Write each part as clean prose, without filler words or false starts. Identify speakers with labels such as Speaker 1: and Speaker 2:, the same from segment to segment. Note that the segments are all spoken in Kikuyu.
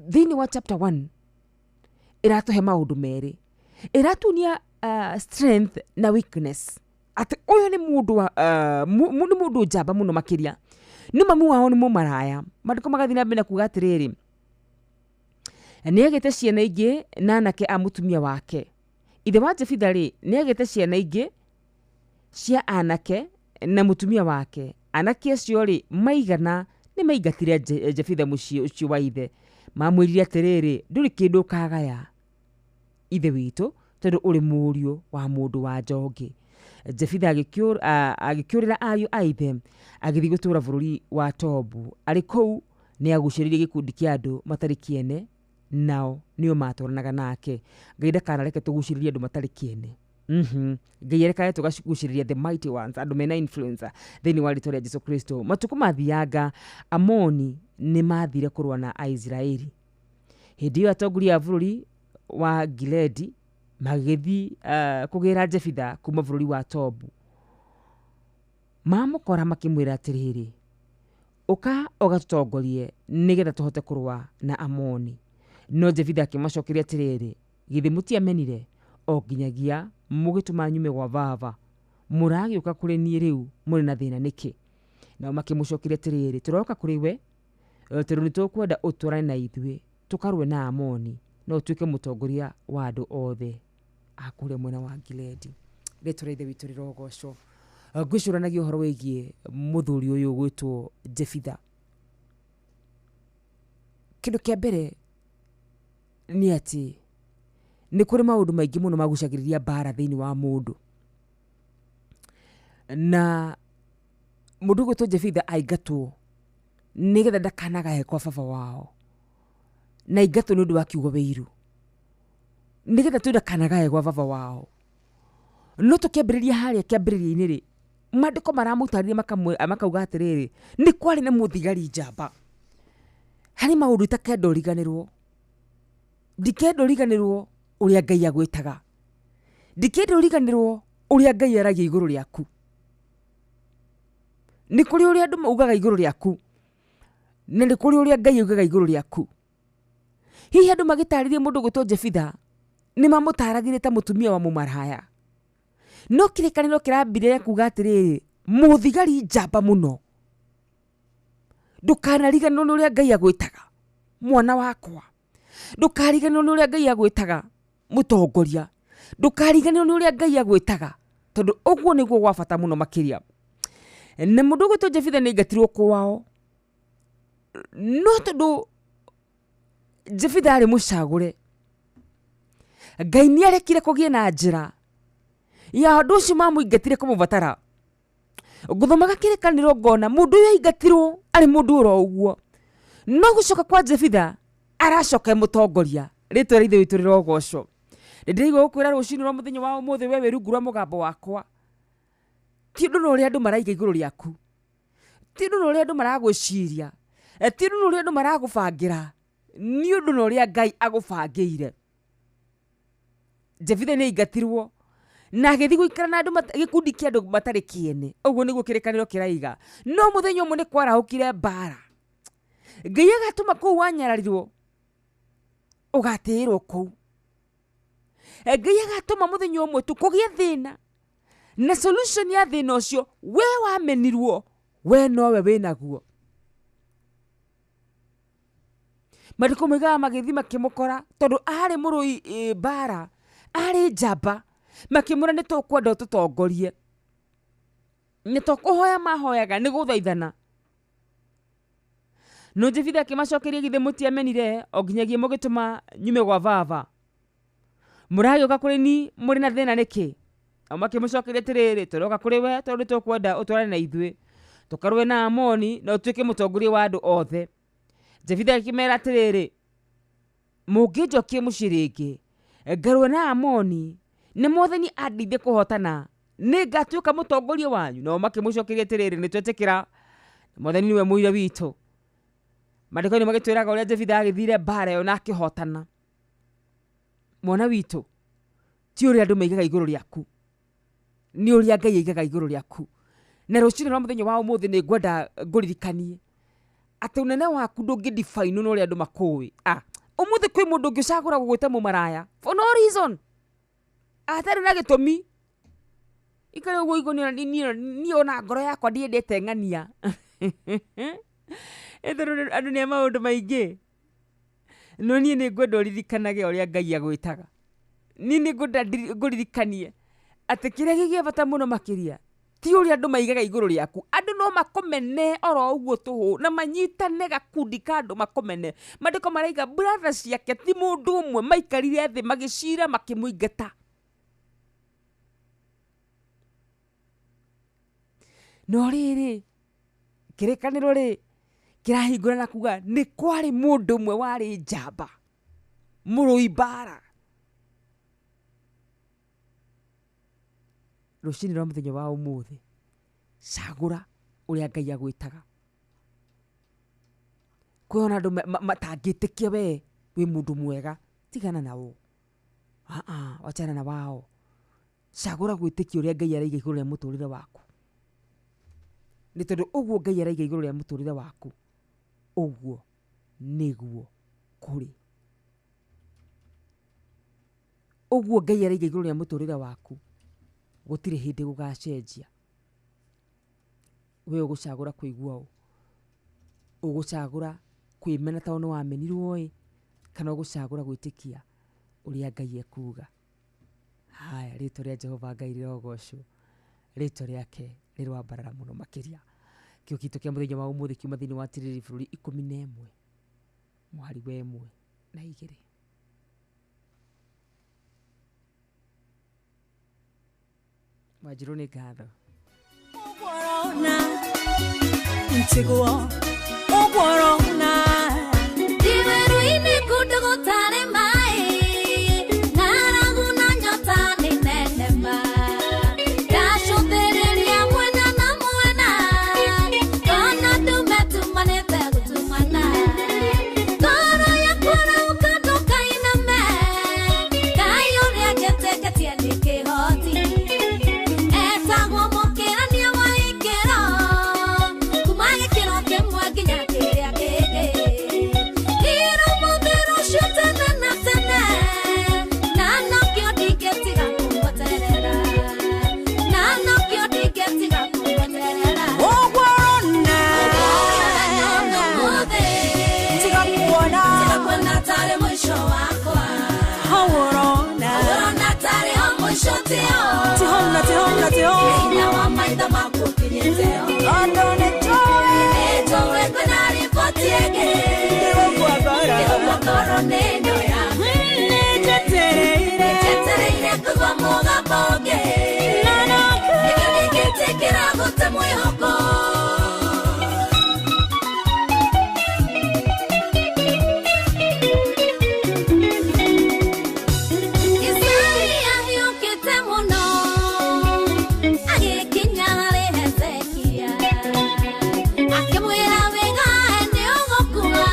Speaker 1: Thĩinĩ wa chapter 1 ĩratũhe maũndũ merĩ, ĩratuonia strength na weakness, atĩ ũyũ nĩ mũndũ wa nĩ mũndũ njamba mũno makĩria, no mami wao nĩ mũmaraya. Maandĩko magathiĩ na mbere na kuga atĩrĩrĩ, nĩ agĩte ciana ingĩ na anake a mũtumia wake. Ithe wa Jefitha rĩ, nĩ agĩte ciana ingĩ cia anake na mũtumia wake. Anake acio rĩ, maigana nĩ maingatire Jefitha mũciĩ ũcio wa ithe. Mamwĩrire atĩrĩrĩ, ndũrĩ kĩndũ ũkagaya ithe witũ, tondũ ũrĩ mũriũ wa mũndũ wa nja ũngĩ. Jefitha agĩkĩũrĩra ariũ a ithe, agĩthiĩ gũtũũra bũrũri wa Tobu. Arĩ kũu nĩ agucĩrĩirie gĩkundi kĩa andũ matarĩ kĩene, nao nĩo matwaranaga nake. Ngai ndakanareke tũgucĩrĩrie andũ matarĩ kĩene. Ngai arekage tũgagucĩrĩria the mighty ones, andũ mena influence thĩinĩ wa rĩtwa rĩa Jesu Kristo. Matukũ mathianga, Amoni nĩ mathire kũrũa na Aisiraeli. Hĩndĩ ĩyo atongoria a bũrũri wa Gileadi magĩthiĩ kũgĩra Jefitha kuma bũrũri wa Tobu. Mamũkora makĩmwĩra atĩrĩrĩ, ũka ũgatũtongorie nĩgetha tũhote kũrũa na Amoni. No Jefitha akĩmacokeria atĩrĩrĩ, githĩ mũtiamenire o nginyagia mũgĩtũma nyume gwa baba? Mũragĩũka kũrĩ niĩ rĩu mũrĩ na thĩna nĩkĩ? Nao makĩmũcokeria atĩrĩrĩ, tũroka kũrĩ we tondũ nĩ tũkwenda ũtwarane na ithuĩ tũkarũe na Amoni, na ũtuĩke mũtongoria wa andũ othe a kũrĩa mwena wa Gileadi. Rĩtwa rĩa Ithe witũ rĩrogocwo. Ngwĩcũranagia ũhoro wĩgiĩ mũthuri ũyũ ũgwĩtwo Jefitha. Kĩndũ kĩa mbere nĩ atĩ nĩ kũrĩ maũndũ maingĩ mũno magucagĩrĩria mbara thĩinĩ wa mũndũ, na mũndũ ũgwĩtwo Jefitha aingatwo nĩgetha ndakanagae kwa baba wao, na aingatwo nĩ ũndũ wa kiugo wĩiru, nĩgetha tu ndakanagae gwa baba wao. No tũkĩambĩrĩria harĩa kĩambĩrĩria-inĩ rĩ, maandĩko maramũtarĩria makauga atĩrĩrĩ, nĩ kwarĩ na mũthigari njamba. Harĩ maũndũ itakenda ũriganĩrwo, ndikenda ũriganĩrwo ũrĩa Ngai agwĩtaga, ndikenda ũriganĩrwo ũrĩa Ngai aragia igũrũ rĩaku. Nĩ kũrĩ ũrĩa andũ maugaga igũrũ rĩaku, na nĩ kũrĩ ũrĩa Ngai augaga igũrũ rĩaku. Hihi andũ magĩtarĩria mũndũ ũgwĩtwo Jefitha nĩ mamũtaragĩria ta mũtumia wa mũmaraya, no kĩrĩkanĩro kĩrambire kuga atĩrĩrĩ, mũthigari njamba mũno, ndũkanariganĩrwo nĩ ũrĩa Ngai agwĩtaga mwana wakwa, ndũkariganĩrwo nĩ ũrĩa Ngai agwĩtaga mũtongoria, ndũkariganĩrwo nĩ ũrĩa Ngai agwĩtaga, tondũ ũguo nĩguo gwa bata mũno makĩria. Na mũndũ ũgwĩtwo Jefitha nĩ aingatirwo kwao, no tondũ Jefitha arĩ mũcagũre, Ngai nĩ arekire kũgĩe na njĩra ya andũ ũcio mamũingatire kũmũbatara. Ngũthomaga kĩrĩkanĩro ngona mũndũ ũyũ aingatirwo arĩ mũndũ oro ũguo, no gũcoka kwa Jefitha aracoka e mũtongoria. Rĩtwa rĩa Ithe witũ rĩrogocwo. Nĩ ndĩraigua gũkwĩra rũcinĩ rwa mũthenya wa ũmũthĩ, we wĩ rungu rwa mũgambo wakwa, ti ũndũ na ũrĩa andũ maraiga igũrũ rĩaku, ti ũndũ na ũrĩa andũ maragwĩciria, ti ũndũ na ũrĩa andũ maragũbangĩra, nĩ ũndũ na ũrĩa Ngai agũbangĩire. Jefitha nĩ aingatirwo na agĩthiĩ gũikara na andũ gĩkundi kĩa andũ matarĩ kĩene, ũguo nĩguo kĩrĩkanĩro kĩraiga. No mũthenya ũmwe nĩ kwarahũkire mbara, Ngai agatũma kũu wanyararirwo ũgatĩĩrwo kũu. Ngai agatũma mũthenya ũmwe tu kũgĩe thĩna, na solution ya thĩna ũcio we wamenirwo, we nowe wĩnaguo. Maandĩko moigaga magĩthiĩ makĩmũkora tondũ arĩ mũrũi mbara, arĩ njamba, makĩmwĩra nĩ tũkwenda ũtũtongorie. Na to kũhoya mahoyaga nĩ gũthaithana. No Jefitha akĩmacokeria, githĩ mũtiamenire o nginyagia mũgĩtũma nyume gwa baba? Mũragĩũka kũrĩ ni mũrĩ na thĩna nĩkĩ? Nao makĩmũcokeria atĩrĩrĩ, tũroka kũrĩ we tondũ nĩ tũkwenda ũtwarane na ithuĩ, tũkarũe na Aamoni na ũtuĩke mũtongoria wa andũ othe. Jefitha akĩmeera atĩrĩrĩ, mũngĩnjokia mũciĩ rĩngĩ ngarũe na Aamoni, na Mwathani andeithie kũhootana, nĩ ngatuĩka mũtongoria wanyu. Nao makĩmũcokeria atĩrĩrĩ, nĩ twetĩkĩra, Mwathani nĩwe mũira witũ. Maandĩko nĩ magĩtwĩraga ũrĩa Jefitha agĩthire mbara ĩyo na akĩhotana. Mwana witũ, ti ũrĩa andũ maigaga igũrũ rĩaku, nĩ ũrĩa Ngai aigaga igũrũ rĩaku. Na rũcinĩ rwa mũthenya wa ũmũthĩ nĩ ngwenda ngũririkanie atĩ ũnene waku ndũngĩ define na ũrĩa andũ makũĩ. Ah, Ũmũthĩ kwĩ mũndũ ũngĩ ũcagũra gũgwĩta mũmaraya for no reason, atarĩ na gĩtũmi. Ikare ũguo igo niĩ ona ngoro yakwa ndiendete ng'ania. Ĩtondũ andũ nĩ a maũndũ maingĩ. No niĩ nĩ ngwenda ũririkanage ũrĩa Ngai agwĩtaga. Niĩ nĩ ngwenda ngũririkanie atĩ kĩrĩa gĩ bata mũno makĩria ti ũrĩa andũ maigaga igũrũ rĩaku. Andũ no makũmene oro ũguo tũhũ na manyitane gakundi ka andũ makũmene. Maandĩko maraiga brother ciake ti mũndũ ũmwe maikarire thĩ magĩcira makĩmũingata. No rĩrĩ kĩrĩkanĩro rĩ kĩrahingũra na kuga nĩ kwarĩ mũndũ ũmwe warĩ njamba mũrũi mbara. Rũcinĩ rwa mũthenya wa ũmũthĩ cagũra ũrĩa Ngai agwĩtaga. Kwĩona andũ matangĩtĩkia we wĩ mũndũ mwega, tigana nao. Wachana na wao. Cagũra gwĩtĩkia ũrĩa Ngai araiga igũrũ rĩa mũtũrĩre waku. Nĩ tondũ ũguo Ngai araiga igũrũ rĩa mũtũrĩre waku, ũguo nĩguo kũrĩ. Ũguo Ngai araiga igũrũ rĩa mũtũrĩre waku, gũtirĩ hĩndĩ gũgacenjia. We ũgũcagũra kũigua ũ? Ũgũcagũra kwĩmena tondũ nĩ wamenirwo ĩ, kana ũgũcagũra gwĩtĩkia ũrĩa Ngai ekuga? Haya, rĩtwa rĩa Jehova Ngai rĩrogocwo, rĩtwa rĩake rĩroambarara mũno makĩria. Kĩo gitũ kĩa mũthenya wa ũmũthĩ kiuma thĩinĩ wa Tirĩrĩ bũrũri 11 mũhari wa 1 na 2. Wanjirũ nĩ ngatho.
Speaker 2: Ndiwerũ-inĩ kũndũ gũtarĩ maĩ, ng'aragu na nyota nĩ nene ma. Ndacũthĩrĩria mwena na mwena, ngona ndume tumanĩte gũtumana. Ngoro yakwa ĩrauga ndũkainame, Ngai ũrĩa njĩtĩkĩtie nĩ kĩhoti. Etagwo mũkĩrania wa ikĩro, kuma gĩkĩro kĩmwe nginya kĩrĩa kĩngĩ. Irũmũthĩ rũciũ tene na tene, na nokĩo ndingĩtiga kũmweterera. Na nokĩo ndingĩtiga kũmweterera.
Speaker 3: Ũguo ũrona.
Speaker 2: Ũmũthĩ,
Speaker 3: Tiga kuona.
Speaker 2: tiga kuona tarĩ mũico wakwa.
Speaker 3: Hau ũrona.
Speaker 2: Ũrona tarĩ o mũico tio.
Speaker 3: Tihona, tihona, tihona.
Speaker 2: Hinya wa maitho maku ũkinyĩte ho.
Speaker 3: Tondũ nĩnjũĩ.
Speaker 2: Nĩnjũĩ kwĩna riboti ĩngĩ.
Speaker 3: Ndigũkua ngoro.
Speaker 2: Ndigũkua ngoro nĩ ĩno ya
Speaker 3: Nĩnjetereire.
Speaker 2: Njetereire kũigua mũgambo ũngĩ.
Speaker 3: Na nokĩo.
Speaker 2: Nĩkĩo ndingĩtĩkĩra gũte mwĩhoko. Isaia ahiũkĩte mũno, agĩkinya harĩ Hezekia. Akĩmwĩra wĩgae nĩ ũgũkua.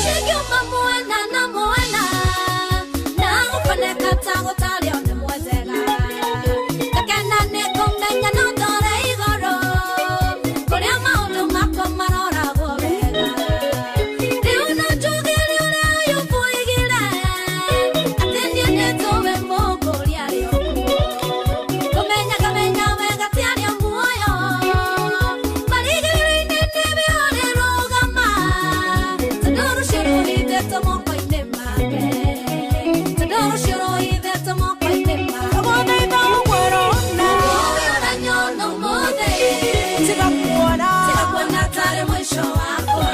Speaker 2: Ũcio mwena na mwena na gũkoneka ta gũtarĩ ona mwethega ngakena nĩ kũmenya no ndore igũrũ kũrĩa maũndũ makwa maroragwo wega. Rĩu no njugĩre ũrĩa Ayubu oigire atĩ niĩ nĩnjũĩ Mũkũũri arĩ o kuo. Kũmenya ngamenya wega ti arĩ o muoyo marigĩrĩrio-inĩ nĩwe ũrĩrũgama tondũ rũciũ rũhithĩtwo moko-inĩ make, tondũ rũciũ rũhithĩtwo moko-inĩ make.
Speaker 3: Ũgũthaitha ũguo ũrona.
Speaker 2: Ũmũthĩ ũranyona ũmũthĩ.
Speaker 3: Tiga kuona.
Speaker 2: Tiga kuona tarĩ mũico wakwa.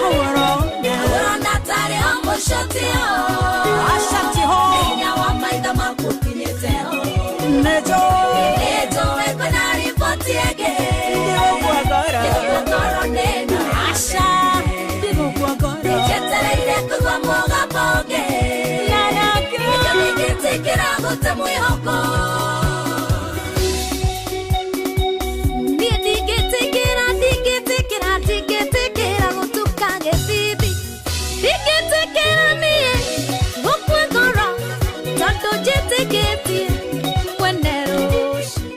Speaker 3: Ũguo ũrona.
Speaker 2: Ũrona tarĩ o mũico tio.
Speaker 3: Aca tiho.
Speaker 2: Hinya wa maitho maku ũkinyĩte ho.
Speaker 3: Nĩnjũĩ.
Speaker 2: Nĩnjũĩ kwĩna riboti ĩngĩ.
Speaker 3: Ndigũkua ngoro.
Speaker 2: Ndigũkua ngoro nĩno.
Speaker 3: Aca ndigũkua ngoro.
Speaker 2: Njetereire kũigua mũgambo ũngĩ.
Speaker 3: Na nakĩo.
Speaker 2: Nĩkĩo ndingĩtĩkĩra gũte mwĩhoko. Niĩ ndingĩtĩkĩra, ndingĩtĩkĩra, ndingĩtĩkĩra gũtuka gĩthithi. Ndingĩtĩkĩra niĩ gũkua ngoro tondũ njĩtĩkĩtie mwene rũciũ,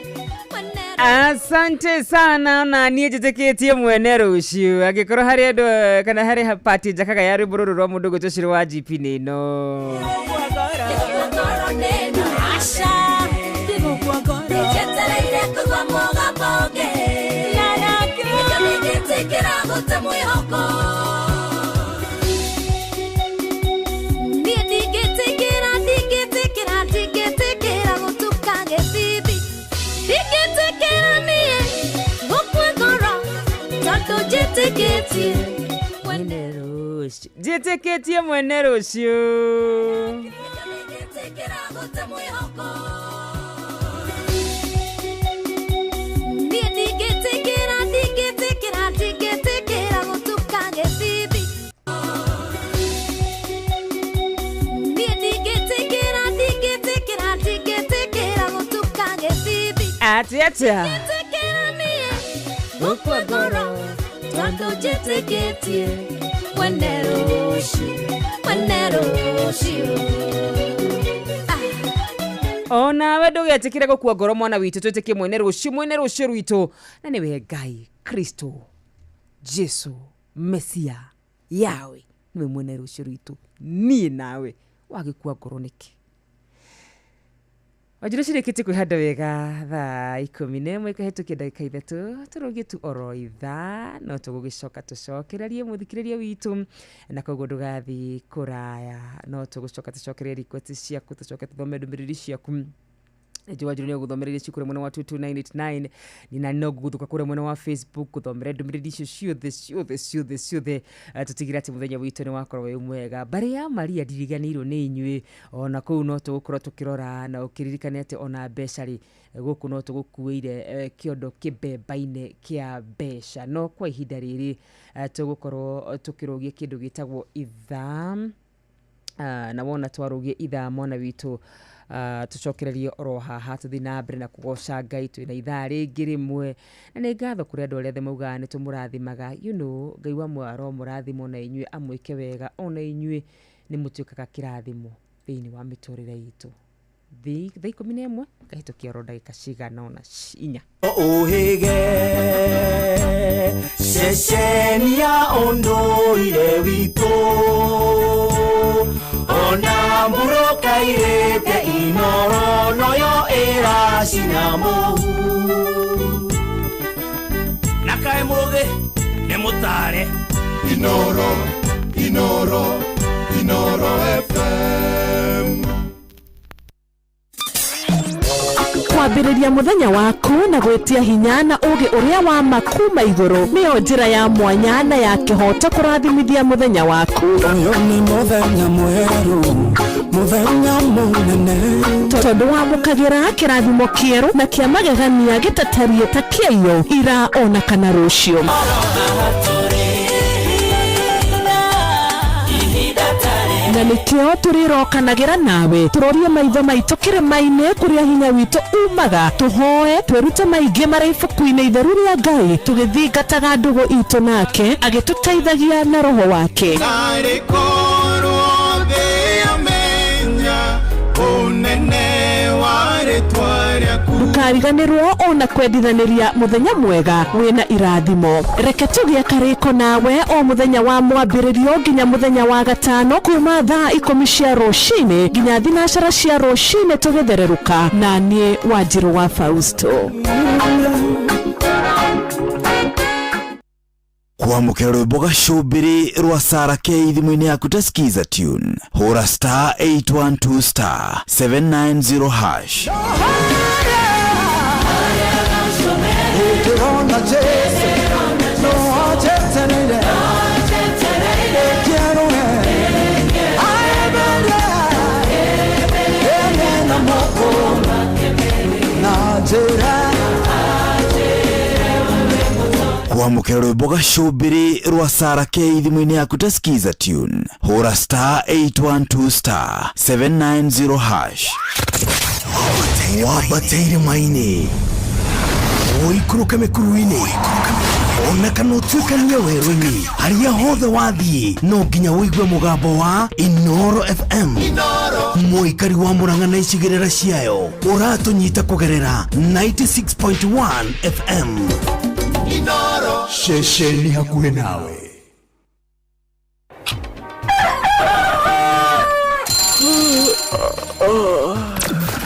Speaker 2: mwene
Speaker 1: Asante sana na niä njä tä kä tie mwene rå cio angä korwo harä andå kana harä pati njakaga ya rwä mbo rå rå rwa må ndå gwä two ciro wa gp nä no.
Speaker 3: Ndigũkua ngoro.
Speaker 2: Ndigũkua ngoro nĩno.
Speaker 3: Aca ndigũkua ngoro.
Speaker 2: Njetereire kũigua mũgambo ũngĩ.
Speaker 3: Na nakĩo.
Speaker 2: Nĩkĩo ndingĩtĩkĩra gũte mwĩhoko. Niĩ ndingĩtĩkĩra, ndingĩtĩkĩra, ndingĩtĩkĩra gũtuka gĩthithi. Ndingĩtĩkĩra niĩ gũkua ngoro tondũ njĩtĩkĩtie mwene.
Speaker 1: Njä tä kä tie mwene rå cio.
Speaker 2: Nĩkĩo ndingĩtĩkĩra gũte mwĩhoko. Niĩ ndingĩtĩkĩra, ndingĩtĩkĩra, ndingĩtĩkĩra gũtuka gĩthithi. Niĩ ndingĩtĩkĩra, ndingĩtĩkĩra, ndingĩtĩkĩra gũtuka gĩthithi.
Speaker 1: Atä atä.
Speaker 2: Ndingĩtĩkĩra niĩ gũkua ngoro tondũ njĩtĩkĩtie mwene rũciũ, mwene rũciũ. Ah.
Speaker 1: Onawe ndå getä kä re gå kua ngoro mwana witå twä tä kie mwene rå cio, mwene rå cio rwitå na nä we Ngai Kristo Jesu Mesia yawe nĩwe mwene rũciũ rwitũ niĩ nawe wagĩkua ngoro nĩkĩ? Wanjirũ cirĩkĩtie kwĩhanda wega thaa 11 ĩkahĩtũkia ndagĩka 3 tũrũgie tu oro ithaa no tũgũgĩcoka tũcokererie mũthikĩrĩria witũ na koguo ndũgathiĩ kũraya no tũgũcoka tũcokererie request ciaku tũcoke tũthome ndũmĩrĩri ciaku. Njũ wanjirũ nĩ ũgũthomereria icio kũrĩa mwena wa 22989 nina no ngũgũthũka kũrĩa mwena wa Facebook gũthomere ndũmĩrĩri icio ciothe ciothe ciothe ciothe. Tũtigĩre atĩ mũthenya witũ nĩ wakorwo wĩ mwega. Mbarĩ ya Maria ndiriganĩirwo nĩ inyuĩ ona kũu no tũgũkorwo tũkĩrora na ũkĩririkane atĩ ona mbeca rĩ gũkũ no tũgũkuĩire kĩondo kĩmbemba-inĩ kĩa mbeca no kwa ihinda rĩrĩ tũgũkorwo tũkĩrũgia kĩndũ gĩtagwo ithaa. Na wona twarũgie ithaa mwana witũ tũcokererie oro haha tũthiĩ na mbere na kũgoca Ngai twĩna ithaa rĩngĩ rĩmwe na nĩ ngatho kũrĩ andũ arĩa othe maugaga nĩ tũmũrathimaga. Ngai wa muoyo aromũrathima ona inyuĩ amwĩke wega ona inyuĩ nĩ mũtuĩkaga kĩrathimo thĩinĩ wa mĩtũrĩre itũ. Thaa 11 ngahĩtũkia oro ndagĩka cigana ona 4.
Speaker 4: Ũhĩge ceceni ya ũndũire witũ ona mbũrũka irĩte inoro noyo ĩracina mũhu
Speaker 5: na kaĩ mũgĩ nĩ mũtare.
Speaker 6: Inoro, Inoro, Inoro FM.
Speaker 7: Kwambĩrĩria mũthenya waku na gwĩtia hinya na ũgĩ ũrĩa wa ma kuma igũrũ nĩyo njĩra ya mwanya na ya kĩhoto kũrathimithia mũthenya waku.
Speaker 8: Ũyũ nĩ mũthenya mwerũ, mũthenya mũnene.
Speaker 7: Tondũ wamũkagĩra kĩrathimo kĩerũ na kĩa magegania gĩtatariĩ ta kĩaiyo ira ona kana rũciũ. Na Na nĩkĩo tũrĩrokanagĩra nawe tũrorie maitho maitũ kĩrĩma-inĩ kũrĩa hinya witũ umaga, tũhoe twĩrute maingĩ marĩa ibuku-inĩ itheru rĩa Ngai, tũgĩthingataga ndũgũ itũ nake agĩtũteithagia na roho wake.
Speaker 6: Narĩ korwo thĩ yamenya ũnene wa rĩtwa rĩaku.
Speaker 7: Ndũkariganĩrwo ona kwendithanĩria mũthenya mwega wĩna irathimo. Reke tũgĩe karĩko nawe o mũthenya wa mwambĩrĩrio nginya mũthenya wa gatano kuma thaa 10 cia rũcinĩ nginya 9 cia rũcinĩ tũgĩthererũka na niĩ Wanjirũ wa Fausto.
Speaker 9: Kwamũkĩra rwĩmbo gacũmbĩrĩ rwa Sarah K thimũ-inĩ yaku ta Skiza tune, hũra star 812 star 790 hash.
Speaker 8: Ndĩrona Jesu no anjetereire kĩarũre aemere ene na moko na njĩra.
Speaker 9: Kwamũkĩra rwĩmbo gacũmbĩrĩ rwa Sarah K thimũ-inĩ yaku ta Skiza tune, hũra star 812 star 790 hash.
Speaker 10: Wambate irĩma-inĩ, ũikũrũke mĩkuru-inĩ, ona kana ũtuĩkanie werũ-inĩ, harĩa hothe wathiĩ no nginya ũigue mũgambo wa Inoro FM. Mũikari wa Murang'a na icigĩrĩra ciayo ũratũnyita kũgerera 96.1 FM.
Speaker 6: Ceceni hakuhĩ nawe.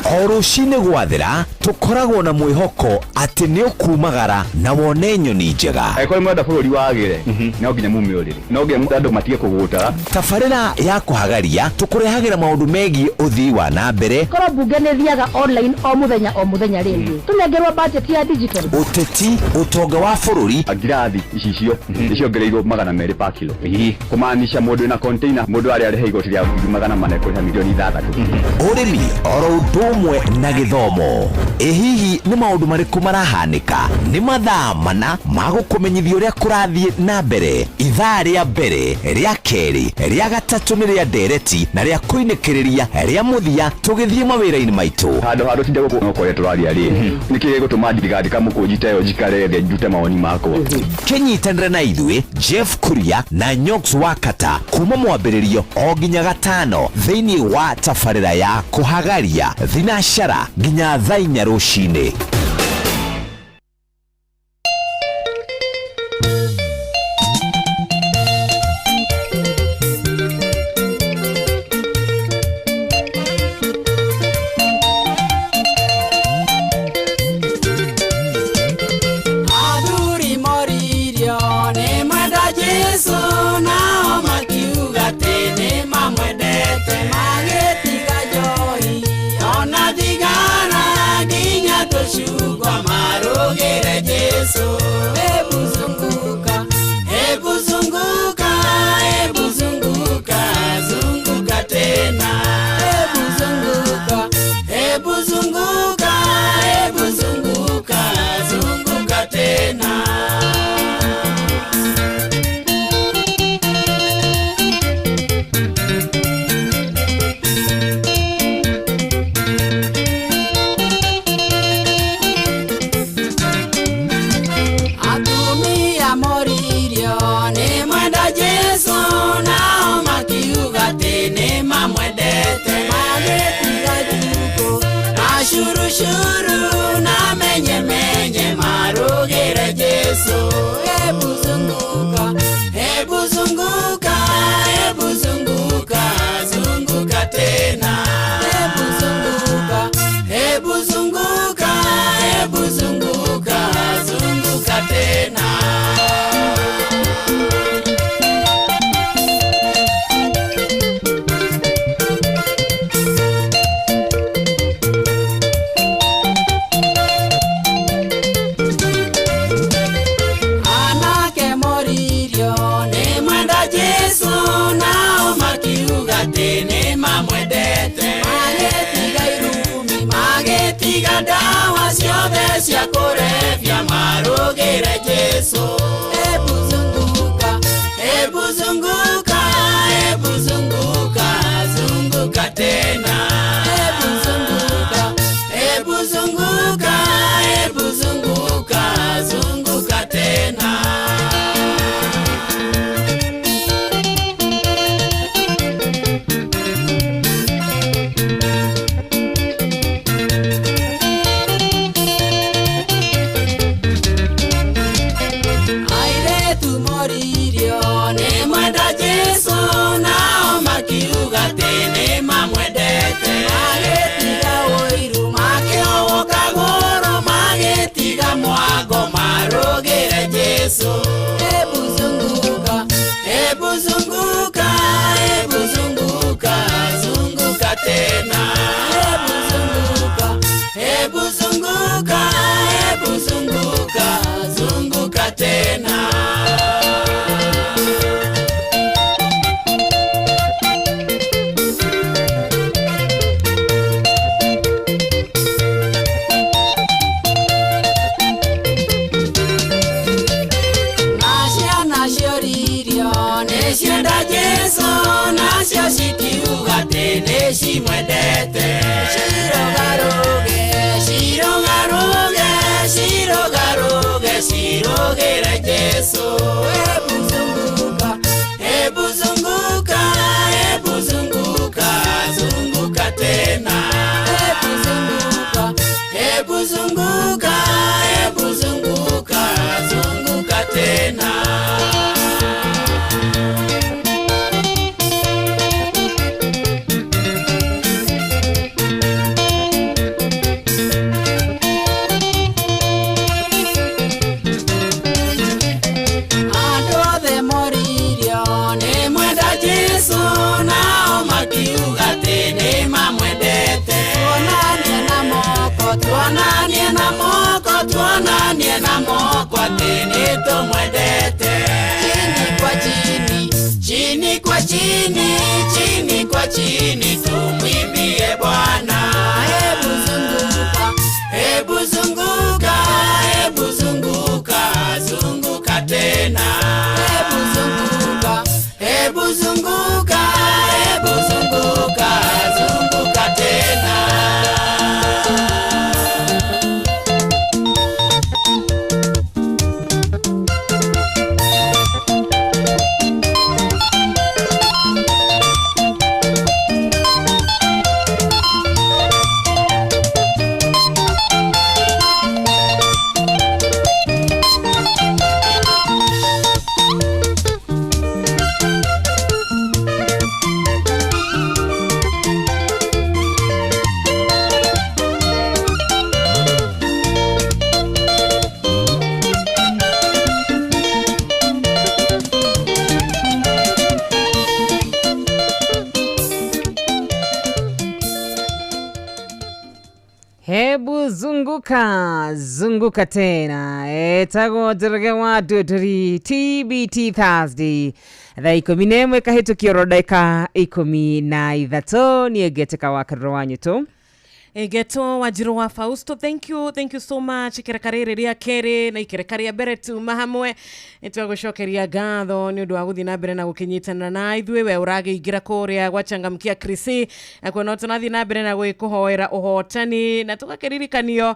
Speaker 9: O rũcinĩ gwathera tũkoragwo na mwĩhoko atĩ nĩ ũkumagara na wone nyoni njega.
Speaker 11: Angĩkorwo nĩ mwenda bũrũri wagĩre, no nginya mume ũrĩrĩ, no nginya andũ matige kũgũta.
Speaker 9: Tabarĩra ya kũhagaria tũkũrehagĩra maũndũ megiĩ ũthii wa na mbere,
Speaker 12: korwo mbunge nĩ thiaga online o mũthenya o mũthenya rĩngĩ tũnengerwo budget ya digital,
Speaker 9: ũteti, ũtonga wa bũrũri.
Speaker 11: Ngirathi icicio nĩciongereirwo 200 per kilo, kũmaanisha mũndũ wĩna container mũndũ arĩa arĩhe igoti rĩa 400,000 kũrĩha milioni 6.
Speaker 9: Ũrĩmi oro ũndũ ũmwe na gĩthomo. Ĩ hihi nĩ maũndũ marĩkũ marahanĩka? Nĩ mathaa mana ma gũkũmenyithia ũrĩa kũrathiĩ na mbere. Ithaa rĩa mbere, rĩa kerĩ, rĩa gatatũ nĩ rĩa ndereti na rĩa kũinĩkĩrĩria rĩa mũthia tũgĩthiĩ mawĩra-inĩ maitũ.
Speaker 11: Handũ ha tũtinde gũkũ no kũrĩa tũraria rĩ, nĩkĩ gĩgũtũma ndigandĩka mũkũnji ta ĩyo njikare thĩ ndute mawoni makwa?
Speaker 9: Kĩnyitanĩre na ithuĩ Jeff Kuria na Nyox Wakata kuma mwambĩrĩrio o nginya gatano thĩinĩ wa tabarĩra ya kũhagaria 9 nginya thaa 4 rũcinĩ.
Speaker 13: Athuri moririo nĩ mwenda Jesu, nao makiuga atĩ nĩ mamwendete, magĩtiga njohi ona thigara nginya tũcungwa marũgĩre Jesu. Hebu zunguka, hebu zunguka, hebu zunguka, zunguka tena. Hebu zunguka, hebu zunguka, hebu zunguka, zunguka tena. Atumia moririo nĩ mwenda Jesu, nao makiuga atĩ nĩ mamwendete, magĩtiga njukũ na shurushuru na menyemenye marũgĩre Jesu. Hebu zunguka, hebu zunguka, hebu zunguka, zunguka tena. Hebu zunguka, hebu zunguka, hebu zunguka, zunguka tena. Anake moririo nĩ mwenda Jesu, nao makiuga atĩ nĩ mamwendete, magĩtiga irumi, magĩtiga ndawa ciothe cia kũrebia marũgĩre Jesu. Hebu zunguka, hebu zunguka, hebu zunguka, Jesu. Hebu zunguka, hebu zunguka, hebu zunguka, zunguka tena. Hebu zunguka, hebu zunguka, hebu zunguka, zunguka tena. Tuonanie na moko, tuonanie na moko, atĩ nĩtũmwendete. Chini kwa chini, chini kwa chini, chini kwa chini, tumwimbie Bwana. Hebu zunguka, hebu zunguka, hebu zunguka, zunguka tena. Hebu zunguka, hebu zunguka, hebu zunguka, zunguka tena.
Speaker 1: Hebu zunguka, zunguka tena. Etagwo Njoroge wa Ndunduri, TBT Thursday thaa 11 kahĩtũkio oro ndagĩka 13. Niĩ ngetĩka wa Karũrũ wa Nyũtũ.
Speaker 7: Egeto Wanjiru wa Fausto, thank you so much. Ikereka rĩrĩ rĩa kerĩ na ikereka rĩa mbere tuma hamwe nĩtwagũcokeria ngatho nĩ ũndũ wa gũthiĩ na mbere na gũkĩnyitana na ithuĩ. We ũragĩingĩra kũrĩa gwa Changamkia Krisi na kuona tũrathiĩ na mbere na gwĩkũhoera ũhotani na tũgakĩririkanio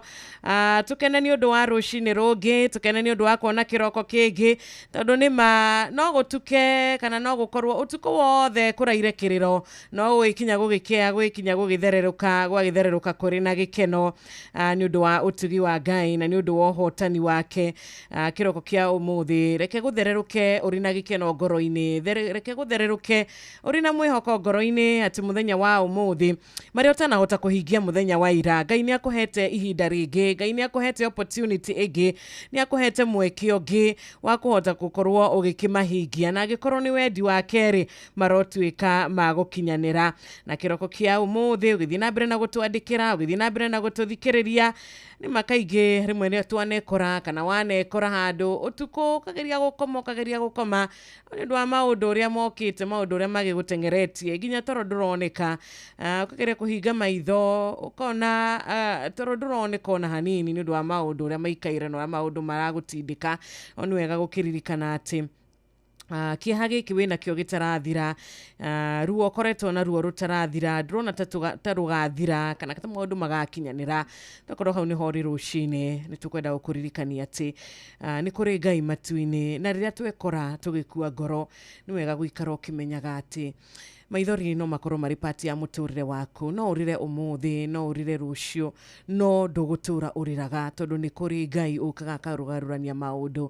Speaker 7: tũkene nĩ ũndũ wa rũcinĩ rũngĩ, tũkene nĩ ũndũ wa kuona kĩroko kĩngĩ, tondũ nĩ ma no gũtuke kana no gũkorwo ũtukũ wothe kũraire kĩrĩro, no gũgĩkinya gũgĩkĩa, gũgĩkinya gũgĩthererũka, gwagĩthererũka kũrĩ na gĩkeno nĩ ũndũ wa ũtugi wa Ngai na nĩ ũndũ wa ũhotani wake. Kĩroko kĩa ũmũthĩ reke gũthererũke ũrĩ na gĩkeno ngoro-inĩ, reke gũthererũke ũrĩ na mwĩhoko ngoro-inĩ atĩ mũthenya wa ũmũthĩ marĩa ũtanahota kũhingia mũthenya wa ira, Ngai nĩ akũhete ihinda rĩngĩ, Ngai nĩ akũhete opportunity ĩngĩ, nĩ akũhete mweke ũngĩ wa kũhota gũkorwo ũgĩkĩmahingia, na angĩkorwo nĩ wendi wake rĩ marotuĩka ma gũkinyanĩra. Na kĩroko kĩa ũmũthĩ ũgĩthiĩ na mbere na gũtwandĩkĩra, ũgĩthiĩ na mbere na gũtũthikĩrĩria, nĩ ma kaingĩ rĩmwe nĩ twanekora kana wanekora handũ ũtukũ ũkageria gũkoma nĩ ũndũ wa maũndũ ũrĩa mokĩte, maũndũ ũrĩa magĩgũteng'eretie nginya toro ndũroneka, ũkageria kũhinga maitho ũkona toro ndũroneka ona hanini nĩ ũndũ wa maũndũ ũrĩa maikaire na ũrĩa maũndũ maragũtindĩka. O nĩ wega gũkĩririkana atĩ kĩeha gĩkĩ wĩnakĩo gĩtarathira, ruo ũkoretwo na ruo rũtarathira, ndũrona ta rũgathira kana ta maũndũ magakinyanĩra. Tokorwo hau nĩho ũrĩ rũcinĩ, nĩ tũkwenda gũkũririkania atĩ nĩ kũrĩ Ngai matu-inĩ, na rĩrĩa twekora tũgĩkua ngoro nĩ wega gũikara ũkĩmenyaga atĩ maithori no makorwo marĩ part ya mũtũrĩre waku, no ũrĩre ũmũthĩ, no ũrĩre rũciũ, no ndũgũtũra ũrĩraga, tondũ nĩ kũrĩ Ngai ũkaga akarũgarũrania maũndũ,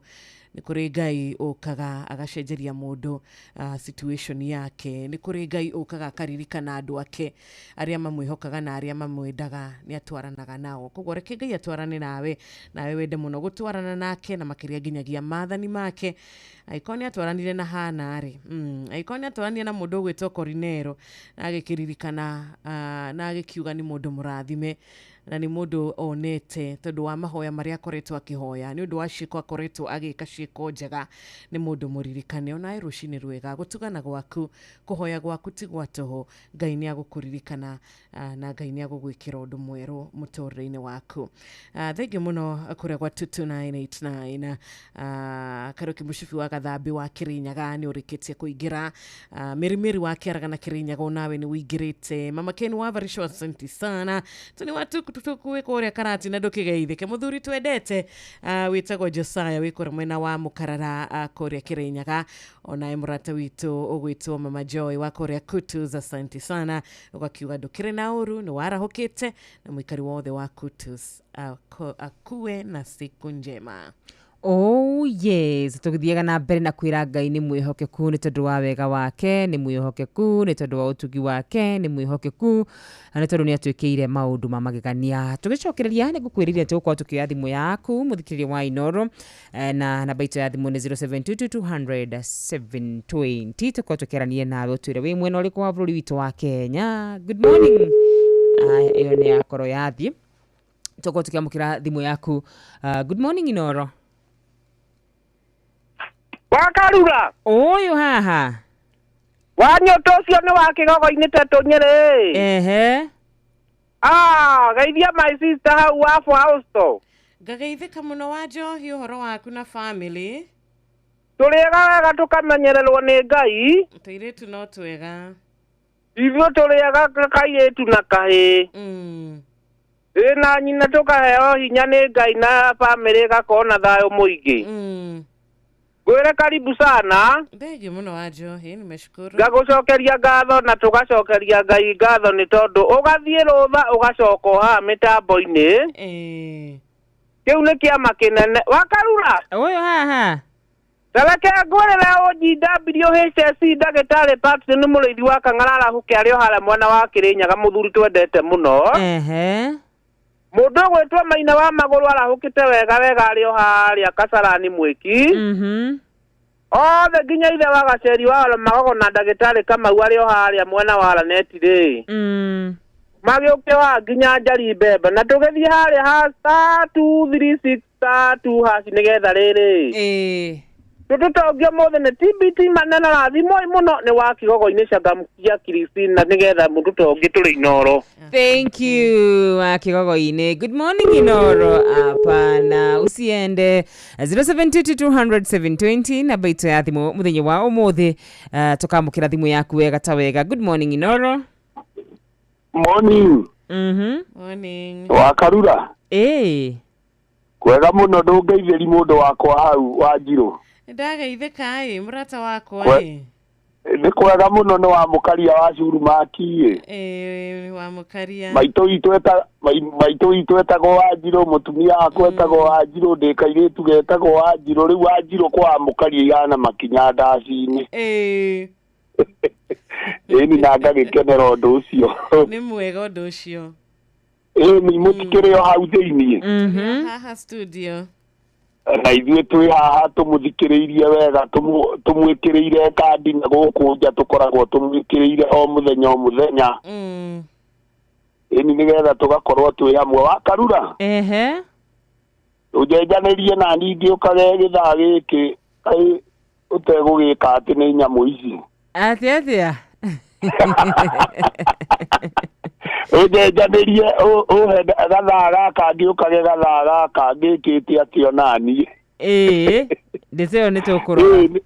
Speaker 7: nĩ kũrĩ Ngai ũkaga agacenjeria mũndũ situation yake, nĩ kũrĩ Ngai ũkaga akaririkana andũ ake arĩa mamwĩhokaga na arĩa mamwendaga, nĩ atwaranaga nao. Koguo reke Ngai atwarane nawe, nawe wende mũno gũtwarana nake na makĩria nginyagia maathani make. Angĩkorwo nĩ atwaranire na Hana rĩ, angĩkorwo nĩ atwaranire na mũndũ ũgwĩtwo Korinero na agĩkĩririkana na agĩkiuga nĩ mũndũ mũrathime na nĩ mũndũ onete tondũ wa mahoya marĩa akoretwo akĩhoya, nĩ ũndũ wa ciĩko akoretwo agĩka ciĩko njega, nĩ mũndũ mũririkane. Onawe rũcinĩ rwega, gũtugana gwaku, kũhoya gwaku ti gwa tũhũ, Ngai nĩ agũkũririkana na Ngai nĩ agũgwĩkĩra ũndũ mwerũ mũtũrĩre-inĩ waku. Thengiũ mũno kũrĩa gwa 22989 Kariũki Mũcibi wa Gathambi wa Kĩrĩnyaga nĩ ũrĩkĩtie kũingĩra, Mĩrimĩri wa Kĩaraga na Kĩrĩnyaga onawe nĩ ũingĩrĩte, Mama Ken wa Varisho, asante sana. Tony wa
Speaker 14: Wĩ kũrĩa Karatina ndũkĩgeithĩke. Mũthuri twendete wĩtagwo Josiah wĩ kũrĩa mwena wa Mũkarara kũrĩa Kĩrĩnyaga. Onaye mũrata witũ ũgwĩtwo Mama Joy wa kũrĩa Kutus, asante sana. Ũgakiuga ndũkĩrĩ na ũru, nĩ warahũkĩte na mũikari wothe wa Kutus akue na siku njema.
Speaker 1: Oh yes, tũgĩthiaga na mbere na kwĩra Ngai nĩ mwĩhokeku nĩ tondũ wa wega wake, nĩ mwĩhokeku nĩ tondũ wa ũtugi wake, nĩ mwĩhokeku na nĩ tondũ nĩ atwĩkĩire maũndũ ma magegania. Tũgĩcokereria nĩ ngũkwĩrĩria tũgũkorwo tũkĩoya thimũ yaku mũthikĩrĩria wa Inoro, na namba itũ ya thimũ nĩ 0722200720. Tũkorwo tũkĩarania nawe ũtwĩre wĩ mwena ũrĩkũ wa bũrũri witũ wa Kenya. Good morning. Aya, ĩyo nĩ yakorwo yathiĩ. Tũkorwo tũkĩamũkĩra thimũ yaku. Good morning Inoro.
Speaker 15: Wakarura.
Speaker 1: Ũyũ haha.
Speaker 15: Wanyota ũcio nĩ wa kĩgogo-inĩ tetũ Nyĩrĩ.
Speaker 1: Ehe.
Speaker 15: Ah, geithia my sister hau wa Fausto.
Speaker 14: Ngageithĩka mũno wa Njohi ũhoro waku na family.
Speaker 15: Tũrĩega wega tũkamenyererwo nĩ Ngai.
Speaker 14: Tũirĩtu no twega.
Speaker 15: Ithuĩ tũrĩega kairĩtu na kahĩĩ. Ĩ na nyina tũkaheo hinya nĩ Ngai na family ĩgakorwo na thayũ mũingĩ. Ngwĩre karibu sana.
Speaker 14: Thengio mũno wa Njohi, nimeshukuru.
Speaker 15: Ngagũcokeria ngatho na tũgacokeria Ngai ngatho nĩ tondũ ũgathiĩ rũtha ũgacoka o haha mĩtambo-inĩ. Kĩu nĩ kĩama kĩnene. Wakarura.
Speaker 1: Ũyũ haha.
Speaker 15: Tareke ngwĩrĩre OGWHSC ndagĩtarĩ Patrick nĩ mũrĩithi wa Kang'ara arahũke arĩ o harĩa mwena wa Kĩrĩnyaga mũthuri twendete mũno.
Speaker 1: Ehe.
Speaker 15: Mũndũ ũgwĩtwo Maina wa Magũrũ arahũkĩte wega wega arĩ o harĩa Kasarani Mwĩki. Othe nginya ithe wa Gaceri wa Magogo na ndagĩtarĩ Kamau arĩ o harĩa mwena wa Laneti rĩ. Magĩũke wa nginya Njari Mbembe na tũgĩthiĩ harĩa ha star 236 star 2 hash nĩgetha rĩrĩ. Tũtũtongia ũmũthĩ nĩ TBT manene rathimoi mũno nĩ wa kĩgogo-inĩ changamkia Christina nĩgetha mũtũtongie tũrĩ Inoro.
Speaker 1: Thank you Kigogoine. Good morning Inoro. Hapana, usiende. 0722200720 namba itũ ya thimũ mũthenya wa ũmũthĩ. Tũkamũkĩra thimũ yaku wega ta wega. Good morning Inoro.
Speaker 16: Morning.
Speaker 14: Morning.
Speaker 16: Wakarura. Kwega mũno ndũngeithĩri mũndũ wakwa hau wa Njirũ.
Speaker 14: Ndageithĩka ĩ mũrata wakwa ĩ.
Speaker 16: Nĩ kwega mũno nĩ wa mũkaria wa Curumaki ĩ.
Speaker 14: Ĩ wa mũkaria.
Speaker 16: Maitũ witũ etagwo Wanjirũ, mũtumia wakwa etagwo Wanjirũ, ndĩ kairĩtu getagwo Wanjirũ, rĩu Wanjirũ kwa mũkaria ihana makinya ndaci-inĩ. Ĩni na ngagĩkenera ũndũ ũcio.
Speaker 14: Nĩ mwega ũndũ ũcio.
Speaker 16: Ĩni mũtikĩrĩ o hau thĩiniĩ.
Speaker 14: Haha studio.
Speaker 16: Na ithuĩ twĩ haha tũmũthikĩrĩirie wega, tũmwĩkĩrĩire kandi na gũkũ nja tũkoragwo tũmwĩkĩrĩire o mũthenya o mũthenya. Ĩni nĩgetha tũgakorwo twĩ hamwe. Wakarura.
Speaker 1: Ehe.
Speaker 16: Ũnjenjanĩrie na ningĩ ũkage gĩthaa gĩkĩ kaĩ ũtegũgĩka atĩ nĩ nyamũ ici.
Speaker 1: Atĩ atĩa?
Speaker 16: Ũnjenjanĩrie ũhe gathaa gaka ngĩũkage gathaa gaka ngĩkĩte atĩ onaniĩ.
Speaker 1: Ĩĩ, ndĩte ĩyo nĩ tũkũrora.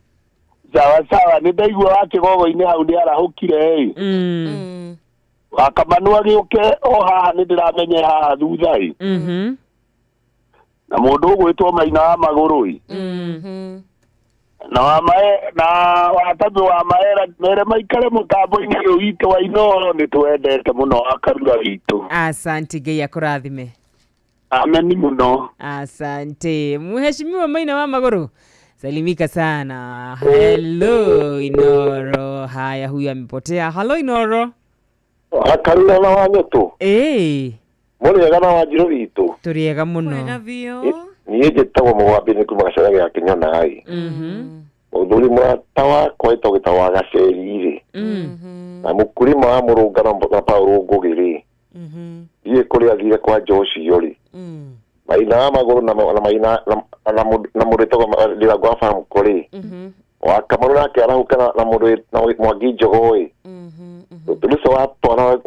Speaker 16: Sawa sawa, nĩ ndaigua wa kĩgogo-inĩ hau nĩ arahũkire ĩ. Wakamanu agĩũke o haha nĩ ndĩramenye haha thutha ĩ. Na mũndũ ũgwĩtwo Maina wa Magũrũ ĩ. Na wa mae na watabi wa maera mere maikare mũtambo-inĩ ũyũ witũ wa Inoro nĩ twendete mũno Wakarura witũ.
Speaker 1: Asante, Ngai akũrathime.
Speaker 16: Ameni mũno.
Speaker 1: Asante. Mheshimiwa Maina wa Magũrũ, salimika sana. Hello Inoro. Haya, huyu amepotea. Hello Inoro.
Speaker 17: Wakarura na Wanyũtũ. Mũrĩega na Wanjirũ witũ.
Speaker 1: Tũrĩega mũno.
Speaker 14: Mwega biũ.
Speaker 17: Niĩ njĩtagwo Mũgambi nĩ kuma Gacera gĩa Kĩnyona ĩ. Mũthuri mũrata wakwa wĩtagwo gĩtagwo wa Gaceri rĩ. Na mũkulima wa Mũrũngano na Paũlũ Ngũgĩ rĩ. Thiĩ kũrĩa athire kwa Joshio rĩ. Maina wa Magũrũ na Maina na mũndũ wĩtagwo Ndirango wa Bamko rĩ. Wa Kamaru nake arahũka na mũndũ na Mwangi Njogoo ĩ. Tũtũrũco wa twana